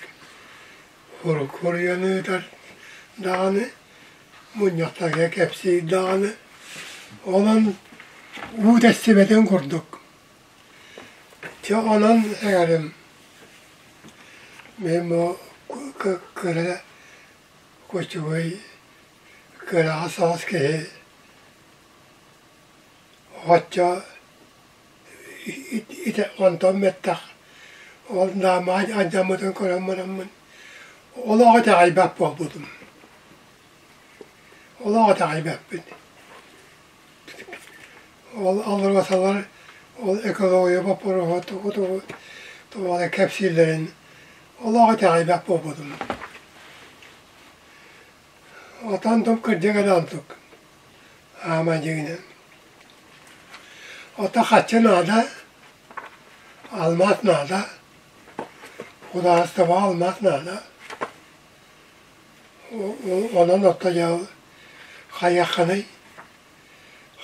суруйан ыытар даҕаны, мунньахтарга кэпсиир даҕаны. Онон уу тэстибэтин курдук. Дьэ онон эҥэрим мин бу кыра кочевой кыраҕа соҕус киһи оччо онтон бэттэх ол наамаҕа алдьаммытын көрөн бараммын олох итэҕэйбэт буолбутум. Олох итэҕэйбэппин. Ол алларасалар ол экология боппуруоһа тугу-тугу тугу эрэ кэпсииллэрин олох итэҕэйбэт буолбутум. Отон туп кырдьык эрэ онтук аама дьиҥинэн. Ото хаччы наада, алмаас наада, судаарыстыбаҕа алмаас наада. Онон отто дьэ хайыаххыный,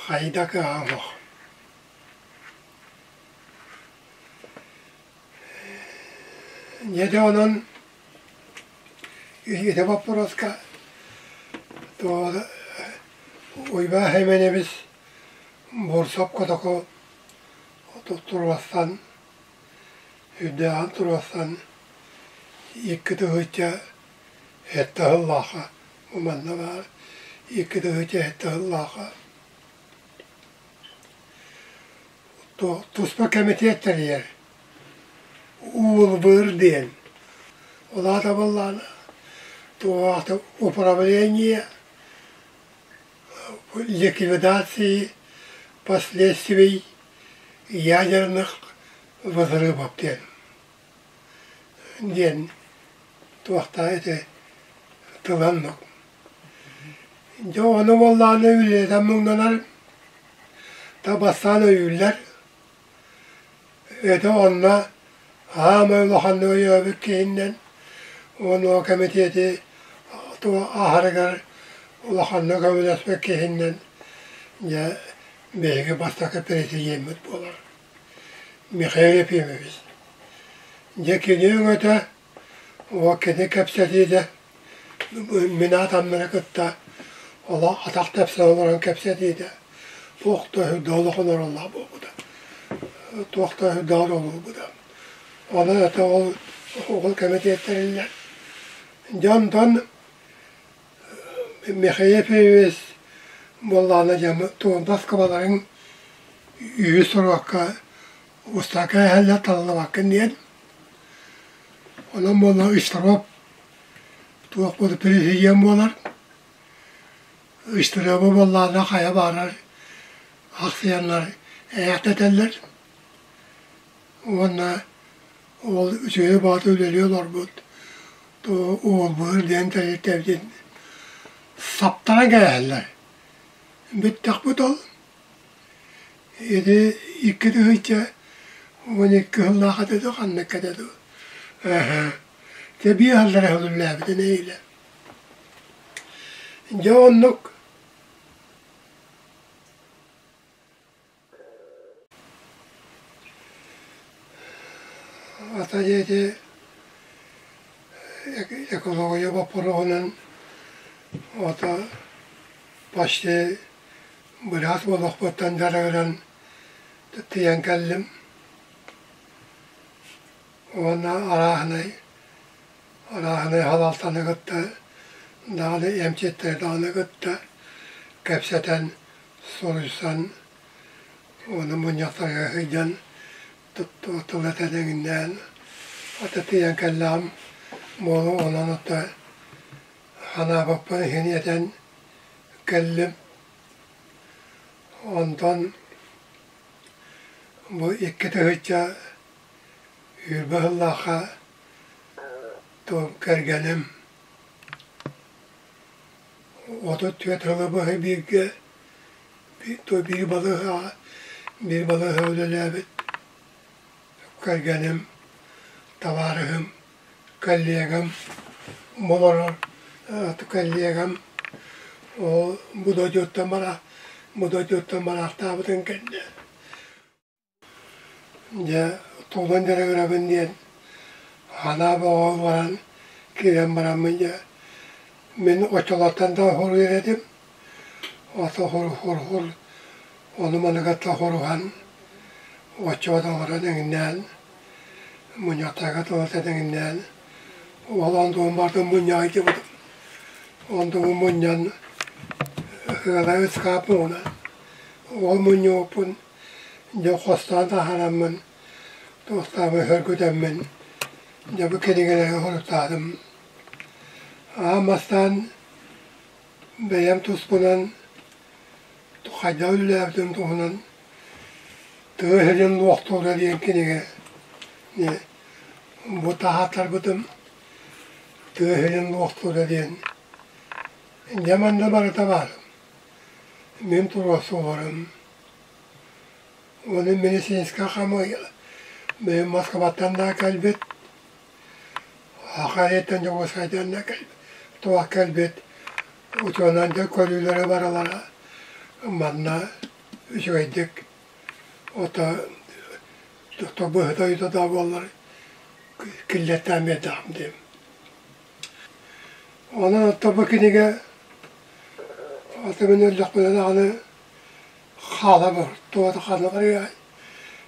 хайда кыаҕа суох. Дьэ онон ити боппуруоска Уйбаан Сэмэнэбис Бурцев котоку туруорсан, үрдээҕин туруорсан 2007 сыллаахха бу манна баар 2007 сыллаахха туспа кэмитиэт тэрийэр Уулбыыр диэн. Ол аата буоллаҕына туох управление ликвидации последствий ядерных взрывов диэн диэн туохтаа ити тыланнык. Дьэ ону буоллаҕына үлэлэтэн муҥнанар, табастаан өйүүллэр. Это онно аамай улаханнык өйөөбүт киһиннэн уонна кэмитиэти аһарыгар улаханнык көмөлөспүт киһиннэн дьэ биһиги бастакы президеммит буолар Михаил Ефимович. Дьэ кини өҥөтө Уол кини кэпсэтиитэ мин аатаммыны кытта олох атах тэпсэн олорон кэпсэтиитэ туох да сүрдээх улахан оруоллаах буолбута. Туох да сүрдээх оруоллуурбута. Онон это ол ол кэмитиэттэриллэр. Дьэ онтон Михаил Ефимович буоллаҕына дьэ Москваларын үһүс суруокка устака эһэллэр талыллыбаккын диэн Онон буолла ыстаруоп туох буолар президент буолар. Ыстырыаба буоллаҕына хайа баҕарар ахсыйаннар ээхтэтэллэр уонна ол үчүгэй баҕата үлэлии олорбут уолбуһун диэн тэрилтэбитин саптаран кээһэллэр. Бүттэхпит ол. Ити 2012 сыллаах этэ дуу, ханнык этэ дуу. Эһэ. Дьэ биир сыллара үлэлээбитин эйилэ. Дьэ оннук Ата диэти экология боппуруоһунан ото почти быраас буолуохпуттан дьарыгыран тиийэн кэллим. Уонна арааһынай арааһынай халалтаны кытта даҕаны эмчиттэри даҕаны кытта кэпсэтэн, суруйсан уонна мунньахтарга сылдьан тыл этэн эҥиннээн ата тиийэн кэллэҕим буолуо онон отто санаабаппын иһин этэн кэллим. Онтон бу 2020 сыллаахха кэргэним 34 сылы быһа бииргэ биир балыыһаҕа биир балыыһаҕа үлэлээбит кэргэним, табаарыһым, коллегам олорор коллегам ол бу дойдуттан бара бу дойдуттан бараахтаабытын кэннэ Дьэ, тугунан дьарыгырабын диэн санаа бөҕө баран киирэн бараммын дьэ мин оччолортон да хоруйар этим. Ото хур-хур ону-маны кытта хоруһан оччоҕо олорон эҥиннээн мунньахтарга тылы эҥиннээн ол онтубун барытын мунньаҕа илдьибитим. Онтубун мунньан ыалай ыскаап муҥунан ол мунньубуппун Дьэ хостоон таһаараммын, туохтаабын сөргүтэммин, дьэ бу кинигэлэри хоруктаатым. Аан бастаан бэйэм туспунан хайдах үлэлээбитим туһунан «Тыа сирин луохтуура» диэн кинигэ бу таһааттарбытым «Тыа сирин луохтуура» диэн. Дьэ манна барыта баар. Мин туруорсууларым Уонна медицинскэй хамыыһыйа бэйэм Москваттан да кэлбит, Ахайыттан Дьокуускайтан да кэлбит, туох кэлбит учуонайдар көрүүлэрэ барылара манна үчүгэйдик ото быһыта да буоллар киллэртээн биэрдэҕим диэн. Онон оттон бу кинигэ ото мин өллөхпүнэ даҕаны хаалабыр туота ханна барыай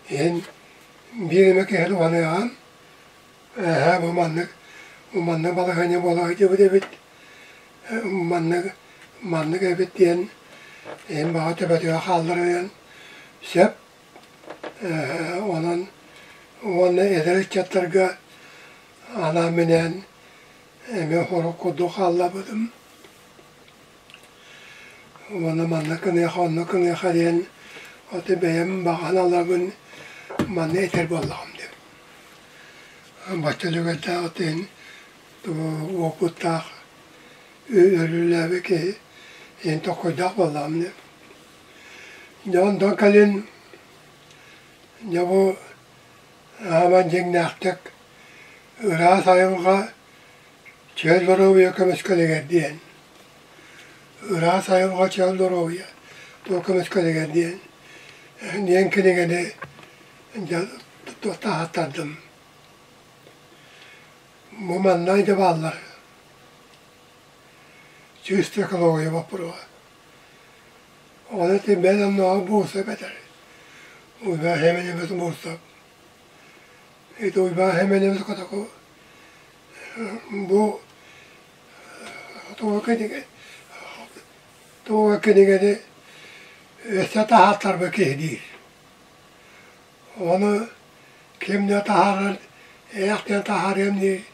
иһин биир эмэ киһи туһаныаҕын эһээ бу маннык бу маннык балаһыанньа буола сылдьыбыт эбит маннык маннык эбит диэн иһин баҕа төбөтүгэр хаалларыан сөп онон уонна эдэр ыччаттарга анаан-минээн эмиэ хорук курдук хаалларбытым. Уонна манна гыныаха, онно гыныаха диэн аты бэйэм баҕа санааларбын манна этэр буоллаҕым диэн. Бачча үлүгэрдээх этин уопуттаах өрүүлээбит киһи иһин токкойдоох буоллаҕым диэн. Дьэ онтон кэлин дьэ бу ааман дьиҥнээхтик ыраас айылҕа Чөл доруобуйа көмүскэлигэр диэн, ыраас айылҕа чөл доруобуйа туох көмүскэлигэр диэн диэн кинигэни дьэ таһааттардым. Бу манна дьэ бааллар чисто экология боппуруоһа. Ону ити бэл оннооҕор буолсап этэр. Уйбаан Сэмэнэбис буолсап. Ити Уйбаан Сэмэнэбис котоку Бу туга кинигэ туга кинигэни өссө таһааттарба киһи диир. Ону ким да таһаарар, ээх диэн таһаарыам дии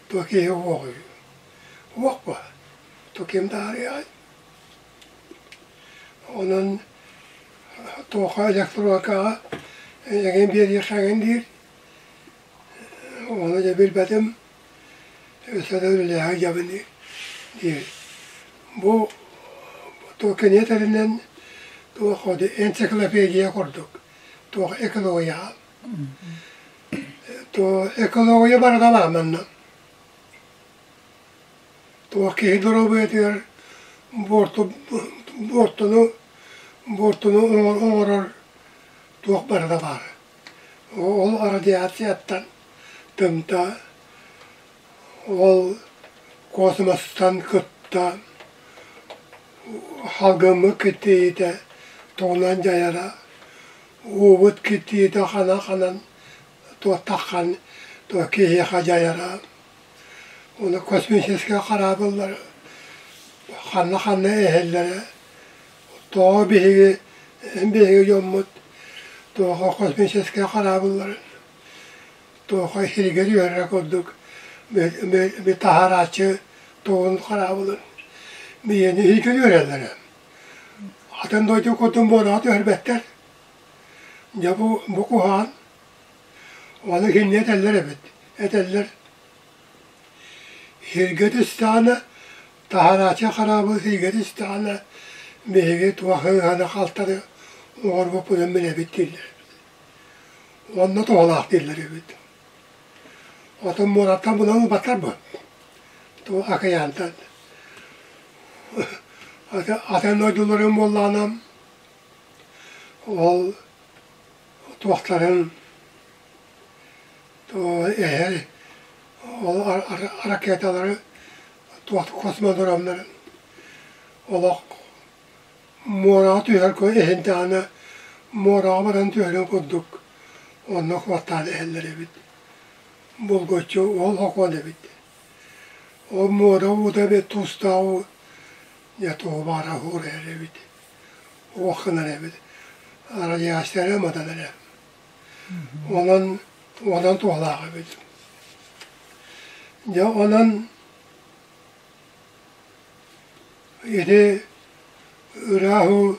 туох киһи уоҕуй. Уох буо. Ту ким таһаарыаҕай? Онон туохха электронкаҕа эҥин биэриэххэ эҥин диир. Ону дьэ билбэтим, өссө да үлэлээһин дьабын диир. Бу кини этэринэн туох энциклопедия курдук, туох экология. Экология барыта баар манна. Туох киһи доруобуйатыгар буорту буортуну буортуну оҥорор туох барыта баар. Ол радиацияттан тымта, ол космостан кытта халгыммыт киртийиитэ тугунан дьайара, уубут киртийиитэ ханан-ханан туохтаххан туох киһиэхэ дьайара, уонна космическай хараабыллар ханна-ханна иһэллэрэ Тоҕо биһиги биһиги дьоммут туохха космическай хараабылларын туохха сиргэ түһэрэ курдук таһаарааччы тугун хараабылын биһиэни сиргэ түһэрэллэрэ. Атын дойду курдук муораҕа түһэрбэттэр. Дьэ бу бу куһаҕан. Ону кинини этэллэр эбит. Этэллэр Сиргэ түстэҕинэ Таһарааччы хараабыл сиргэ түстэҕинэ, биһиги туох ыаһаны-халтаны оҥорбуппутун билэбит дииллэр эбит. Онно туһалаах дииллэр эбит. Оттон муораттан булан ылбаттар дуо? Туох акыйаантан. Атын дойдуларын буоллаҕына, ол туохтарын эһэр ол ракеталары туох космодромнарын олох муораҕа түһэр иһин даҕаны муораҕа баран түһэрин курдук онно куоттаан иһэллэр эбит булгуччу ол сокуон эбит ол муора уута эбит туустаах уу дьэ тугу баара уурайар эбит уох гынар эбит радиация эрэ матан эрэ Онон онон туһалаах эбит. Дьэ онон ити ыраах уу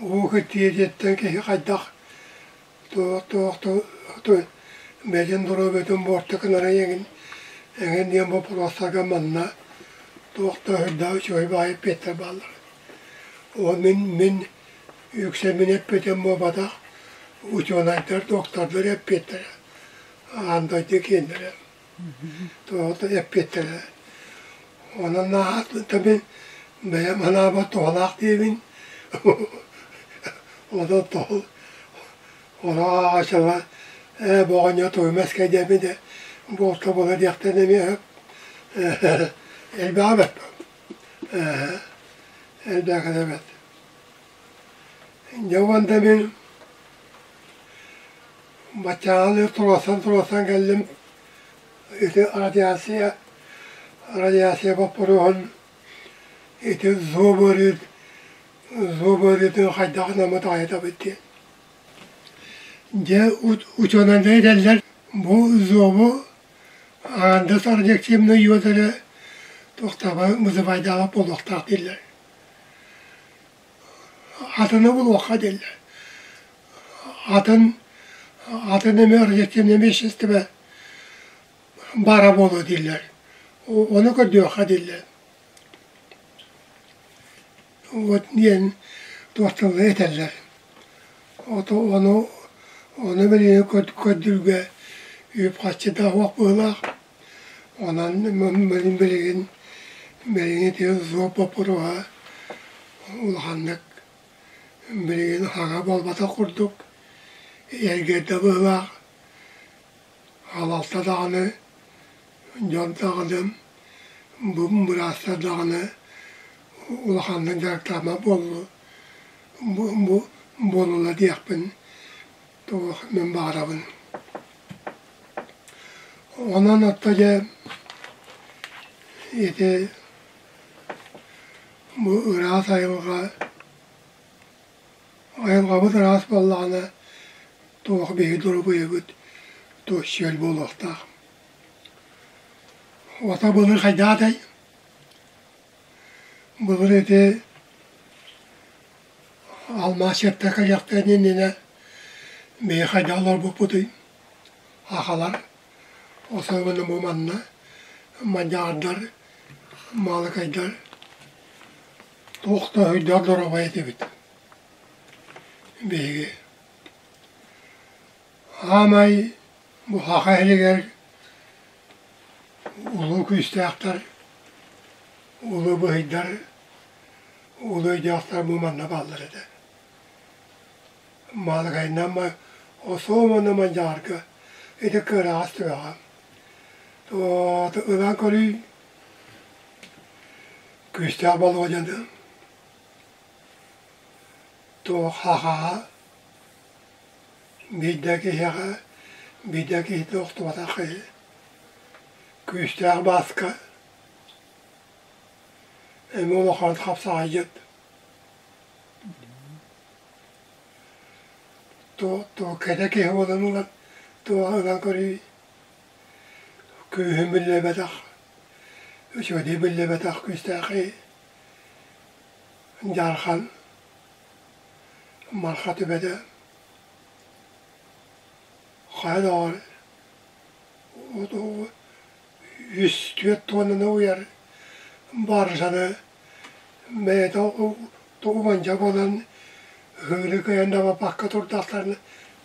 уу киртийэтиттэн киһи хайдах туох туох бэйэтин доруобуйатын буорту гынарын эҥин эҥин диэн боппуруостарга манна туох да сүрдээх үчүгэй баҕайы эппиэттэр бааллар. Ол мин мин Үксэ мин эппитим буолбатах, учуонайдар, доктордар эппиэттэрэ, аан дойду киэннэрэ туоҕа эппиэттэрэ. Онон наһаа мин бэйэм санаабар туһалаах диибин. Онон тоһул ону ааҕааччылар ээ бу оҕонньор тугу мэскэйдээбит ээ буолта буола диэхтэрин эмиэ сөп. Элбэҕи эбэппин. Элбэҕи эбэт. Дьэ уонна мин баччааҕы туруорсан-туруорсан кэллим ити радиация радиация боппуруоһун ити зоб ыарыы зоб ыарыытын хайдах гынаммыт аҕайытабыт диэн. Дьэ учуонайдар этэллэр бу зобу аҥаардас радиоактивнай йод эрэ туохтааҕа вызывайдаабат буолуохтаах дииллэр. Атыны булуохха дииллэр. Атын атын эмэ радиоактивнай вещество баара буолуо дииллэр. Ону көрдүөххэ дииллэр. Вот диэн туох тылы этэллэр. Ото ону ону билигин көрдүүргэ үп-харчы да суох быһыылаах. Онон билигин билигин ити зоо боппуруоһа улаханнык билигин хаҥа буолбатах курдук эргэрдэ быһыылаах. Халалта даҕаны, дьон даҕаны, бу быраастар даҕаны улаханнык дьарыктааммат буоллу бу буоллулар диэхпин туох мин баҕарабын. Онон отто дьэ ити бу ыраас айылҕа айылҕабыт ыраас буоллаҕына туох биһиги доруобуйабыт туох чөл буолуохтаах. Ото былыр хайдаатай? Былыр ити алмаас сиртэн кэлиэхтэрин иннинэ биһи хайдах олорбуппутуй сахалар особенно бу манна мадьаардар, маалыкайдар туох да өйдөөх доруобай этибит биһиги. Аамай бу саха иһигэр улуу күүстээхтэр, улуу быһыйдар, улуу өйдөөхтөр бу манна бааллар этэ. Маалыкайынан особенно Мандьаарга ити кыараҕас түгэҕэ. Ылан көрүй күүстээх Болуодьаны туох хахаҕа биирдэ киһиэхэ биирдэ киһитэ охтубатах киһи күүстээх Бааска эмиэ улахан хапсаҕайдьыт Туох кэрэ киһи буолан ылан туох ылан көрүй күүһүн биллибэтэх үчүгэйдик биллибэтэх күүстээхий Дьаархан Марха түбэтэ хайа даҕаны үс түөрт туоннаны уйар баржаны бэйэтэ уонча буолан ыһыыры кыайан да баппакка турдахтарына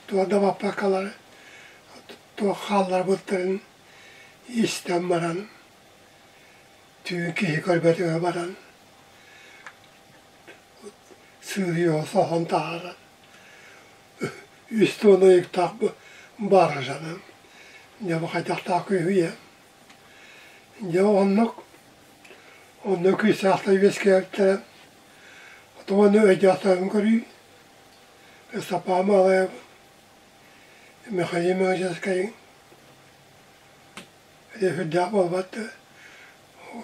туох да баппаккалар туох хаалларбыттарын истэн баран түүн киһи көрбөтүгэр баран сыыйа соһон таһааран үс туона ыйыктаах баржаны дьэ бу хайдахтаах күүһүйэ Дьэ оннук, онно күүстээхтэр үөскээбиттэрэ. Оттон өйдөөхтөрүн көрүү, Ыстапаан Маалайап, Михаил Мигалевскай ити сүрдээх буолбат да,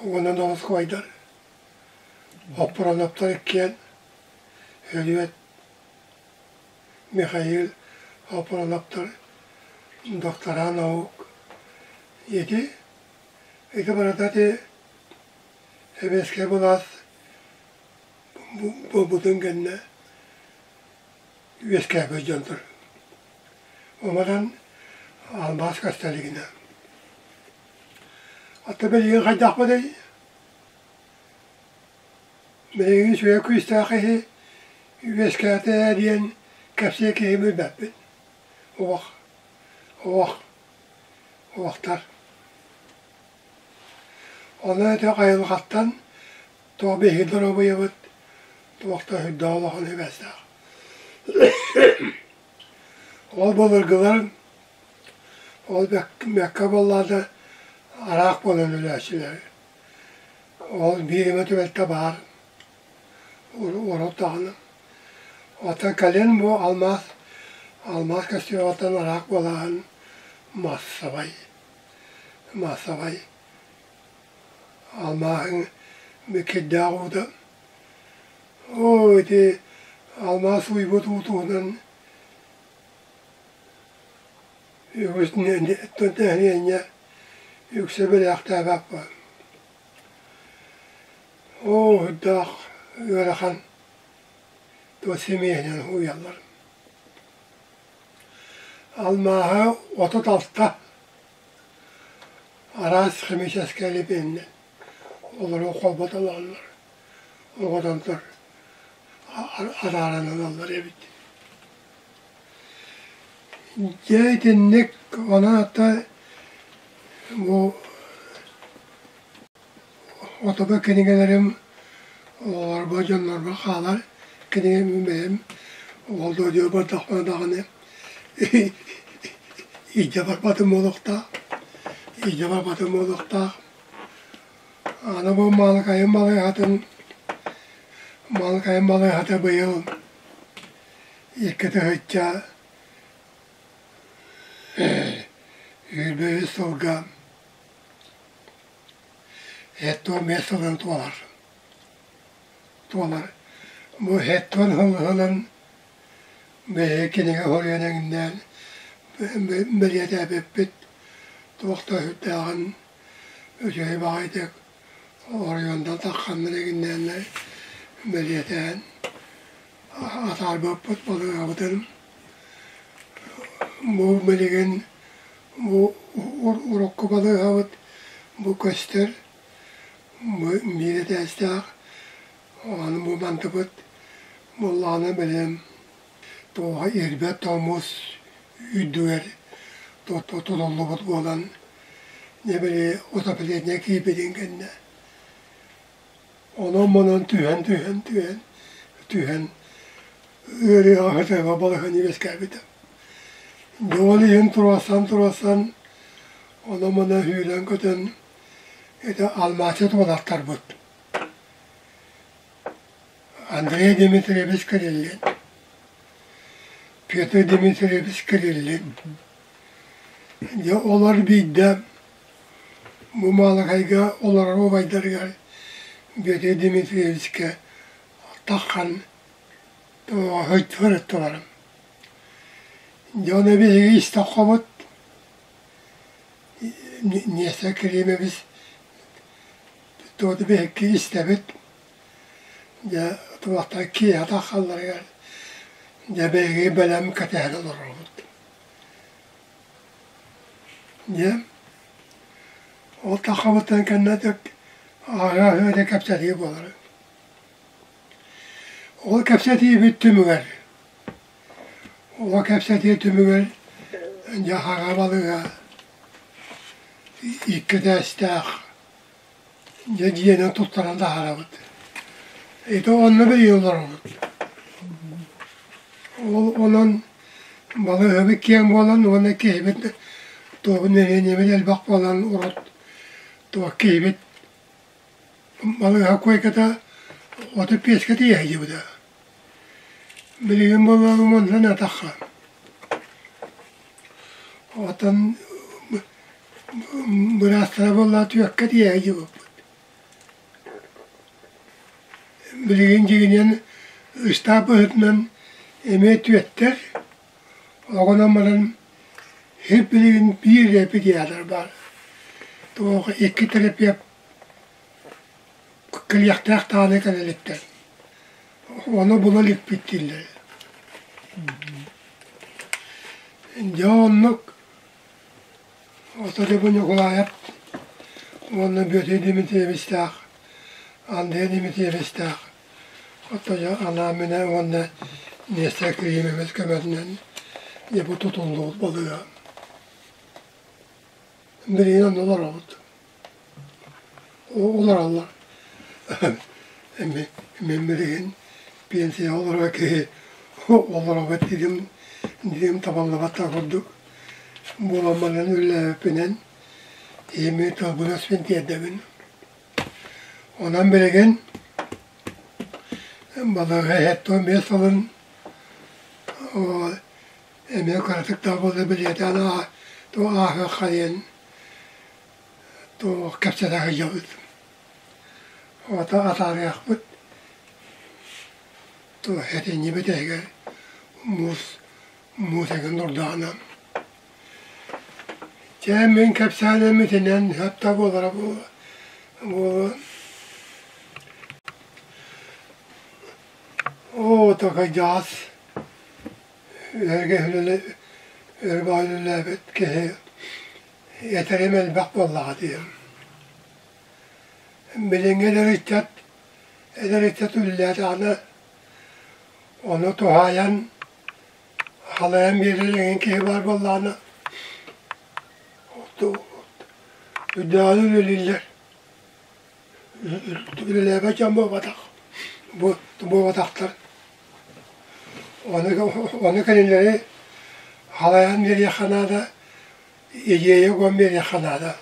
уонна Нолоскуойдар, Хоппуроноптор иккиэн, Өлүөт, Михаил Хоппуроноптор доктора наук Ити, ити барыта ити сэбиэскэй былаас буолбутун кэннэ үөскээбит дьонтор. Онон алмаас көстө илигинэ. Оттон билигин хайдахпытый? Билигин үчүгэй күүстээх киһи үөскээтэ диэн кэпсиир киһи билбэппин. Олох, олох Уохтар. Ону ити айылҕаттан туох биһиги доруобуйабыт туох да сүрдээх улахан сибээстээх. Ол былыргылар ол Мекка буоллаҕына араак буолан өлөөччүлэр. Ол биир эмэ түбэлтэ баар урут даҕаны. Оттон кэлин бу алмаас алмаас көстүөҕүттэн араак буолааһын маассабай маассабай алмааһыҥ кирдээх уута оо ити алмаас ууйбут уу туһунан үгүс нэһилиэнньэ үксэ билээхтээбэт Оо, үрдээх ыарахан туох симиэһинэн уйаллар. Алмааһы 36 араас химическэй элеменнэр олору холботолооллор, оҕотонтор арааран ылаллар эбит. Дьэ итинник онон ата бу Отобо кинигэлэрим оҕолорбор, дьоннорбор хаалар кинигэм бэйэм ол дойдуга бардахпына даҕаны илдьэ барбатым буолуохтаах, илдьэ барбатым буолуохтаах. Аны бу Маалыкайым балыыһатын Маалыкайым балыыһата быйыл 2 тыһыынча 23 сылга Хэттуон биэс сылын туолар. Туолар. Бу хэттуон сылынан биһиги кинигэ суруйан эҥиннээн бэлиэтээбиппит туох да сүрдээҕин үчүгэй баҕайытык Оройуонтан тахханнар эгиннээннэр бэлиэтээн атаарбыппыт балыыһабытын бу билигин бу урукку балыыһабыт бу көстөр бу биир этээстээх аны бу мантыбыт буоллаҕына бэлэм туоха ирбэт тоҥмут үрдүгэр тутуллубут буолан дьэ били утопление киирбитин кэннэ онон-манан түһэн түһэн түһэн түһэн ыарыыга сытыга балаһыанньа үөскээбитэ. Дьэ ол иһин туруорсан-туруорсан онон-манан сүүрэн-көтөн ити алмаасчыт уолаттарбыт Андрей Дмитриевич Кириллин, Петр Дмитриевич Кириллин. Дьэ олор биирдэ бу Маалыкайга олорор убайдарыгар Петр Дмитриевичкэ таххан сырыттылар. Дьэ ону биһиги истэххобут Нестер Климович туота биһикки истэбит Дьэ туохтан киэһэ тахсалларыгар дьэ биһиги бэлэм кэтэһэн олоробут. Дьэ ол таххабыттан кэннэ аһыы аһыы кэпсэтии буолар. Ол кэпсэтиибит түмүгэр ол кэпсэтии түмүгэр дьэ хаҥа балыга икки этээстээх Дьэ дьиэнэн туттаран таһаарабыт. Ити онно биһиги олоробут. Ол онон балыыһабыт киэҥ буолан уонна киһибит туох нэһилиэнньэбит элбэх буолан урут туох киһибит балыыһа куойката 35-кэ тиийэ сылдьыбыта. Билигин буоллаҕым онтон атахха. Оттон быраастара буоллаҕа түөккэ тиийэ сылдьыбыппыт. Билигин дьиҥинэн ыстаап быһыытынан эмиэ түөттэр, оҕонон баран сир билигин биир эрэ педиатр баар. Туох икки терапевт кэлиэхтээх даҕаны кэлэ иликтэр. Ону була иликпит дииллэр. Дьэ оннук Отодьобу Ньукулаайап уонна Бүөтүй Дмитриевичтээх, Андрей Дмитриевичтээх Отодьо анаан-минээн уонна Нестер Климович көмөтүнэн дьэ бу тутуллубут балыыһа. Билигин онно олоробут. Олороллор. Мин билигин пенсияҕа олорор киһи олоробут диирим диирим табыллыбат да курдук буолан баран үлэлээбиппинэн ийэми тылбын-өспүн тиэрдэбин. Онон билигин балыыһа 75 сылын эмиэ кыратык да буоллар билиэтээн ааһыахха диэн туох кэпсэтэ сылдьабыт. Ото атаарыахпыт туох этинньибит иһигэр муус муус эҥин урдаҕына. Чэ мин кэпсээним итинэн сөп да буолара буолуо буолуо. Оо такайдьаас Өргө өр үлэлээбит киһи этэрим элбэх буоллаҕа дии. Билиҥҥи эдэр ыччат эдэр ыччат үлэлээтэҕинэ ону туһаайан халайан биэрэр эҥин киһи баар буоллаҕына үрдээҕи үлэлииллэр. Үлэлээбэт дьон буолбатах буолбатахтар. Ону, ону кинилэри халайан биэриэххэ наада, идея уган биэриэххэ наада.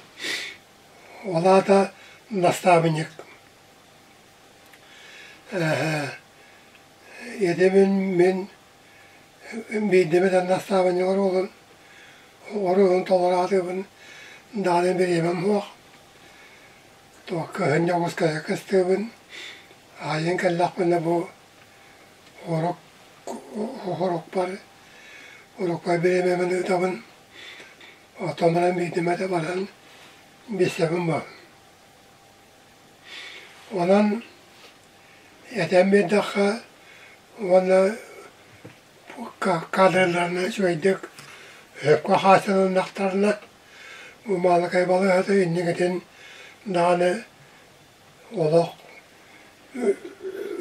Ол аата настаабынньык. Ити мин, мин биирдэ эмэ настаабынньык оруолун оруолун толороотубун даҕаны бириэмэм суох. Туох кыһын Дьокуускайга кыстыыбын, аайын кэллэхпинэ бу урук урукпар урукпар бириэмэбин ыытабын, оттон баран биирдэ эмэтэ баран билсэбин бу. Онон этэн биэрдэххэ уонна кадрдарынан үчүгэйдик сөпкө хааччылыннахтарына Маалыкай балыыһата инникитин даҕаны олох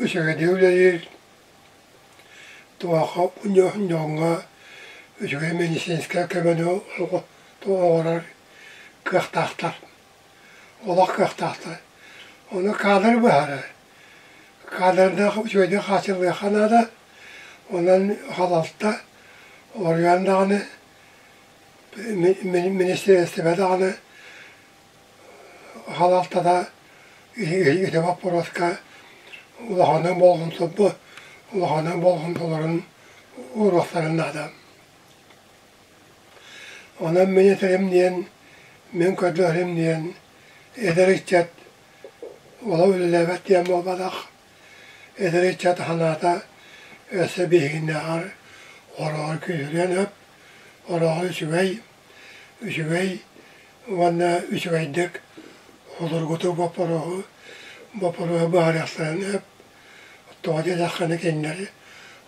үчүгэйдик үлэлиир, туохха дьоҥҥо үчүгэй медицинскэй көмөнү оҥорор кыахтаахтар, олох кыахтаахтар. Ону кадр быһаарар. Кадрдаах үчүгэйдик хааччыллыахха наада, онон халалта оруйан даҕаны министиэристибэ даҕаны халалтата ити боппуруоска улаханнык болҕомто улаханнык болҕомтолорун ууруохтарын наада. Онон мин этэрим диэн, мин көрдөһөрүм диэн эдэр ыччат олох үлэлээбэт диэн буолбатах. Эдэр ыччат санаата өссө биһигиннээҕэр хороҕор күүһүрүөн сөп, хороҕор үчүгэй, үчүгэй уонна үчүгэйдик судургутук боппуруоһу боппуруоһу быһаарыахтарын сөп. Тоҕо диэтэххинэ кинилэр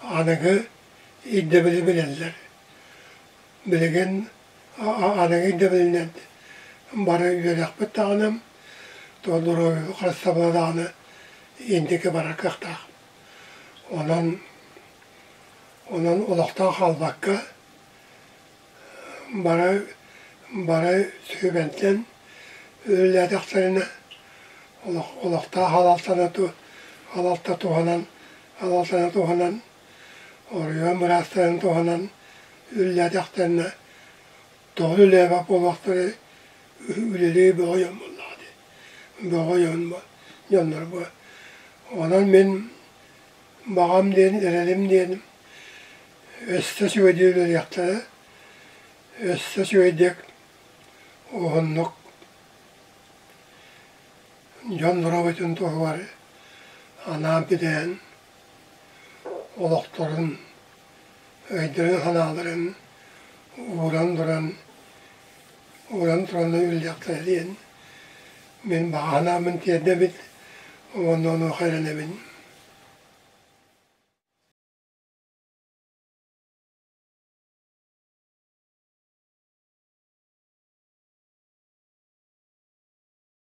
аныгы ирдэбили билэллэр. Билигин аныгы ирдэбилинэн бары үөрэхпит даҕаны, доруобуйа харыстабыла даҕаны инники барар кыахтаах. Онон онон олохтон хаалбакка бары бары сүбэнтэн үлэлээтэхтэринэ олохтоох халалтаны халалта туһанан халалтаны туһанан оройуон быраастарын туһанан үлэлээтэхтэринэ тоҕо үлэлээбэт буолуохтарай үлэлии бөҕө дьон буоллаҕа дии бөҕө дьон дьоннор бу онон мин баҕам диэн эрэлим диэн өссө үчүгэйдик үлэлиэхтэрэ өссө үчүгэйдик уһуннук дьон доруобуйатын туһугар анаан битээн олохторун, өйдөрүн-санааларын ууран туран, ууран туран үлэлиэхтэрэ диэн мин баҕа санаабын тиэрдэбит уонна онуоха эрэнэбин.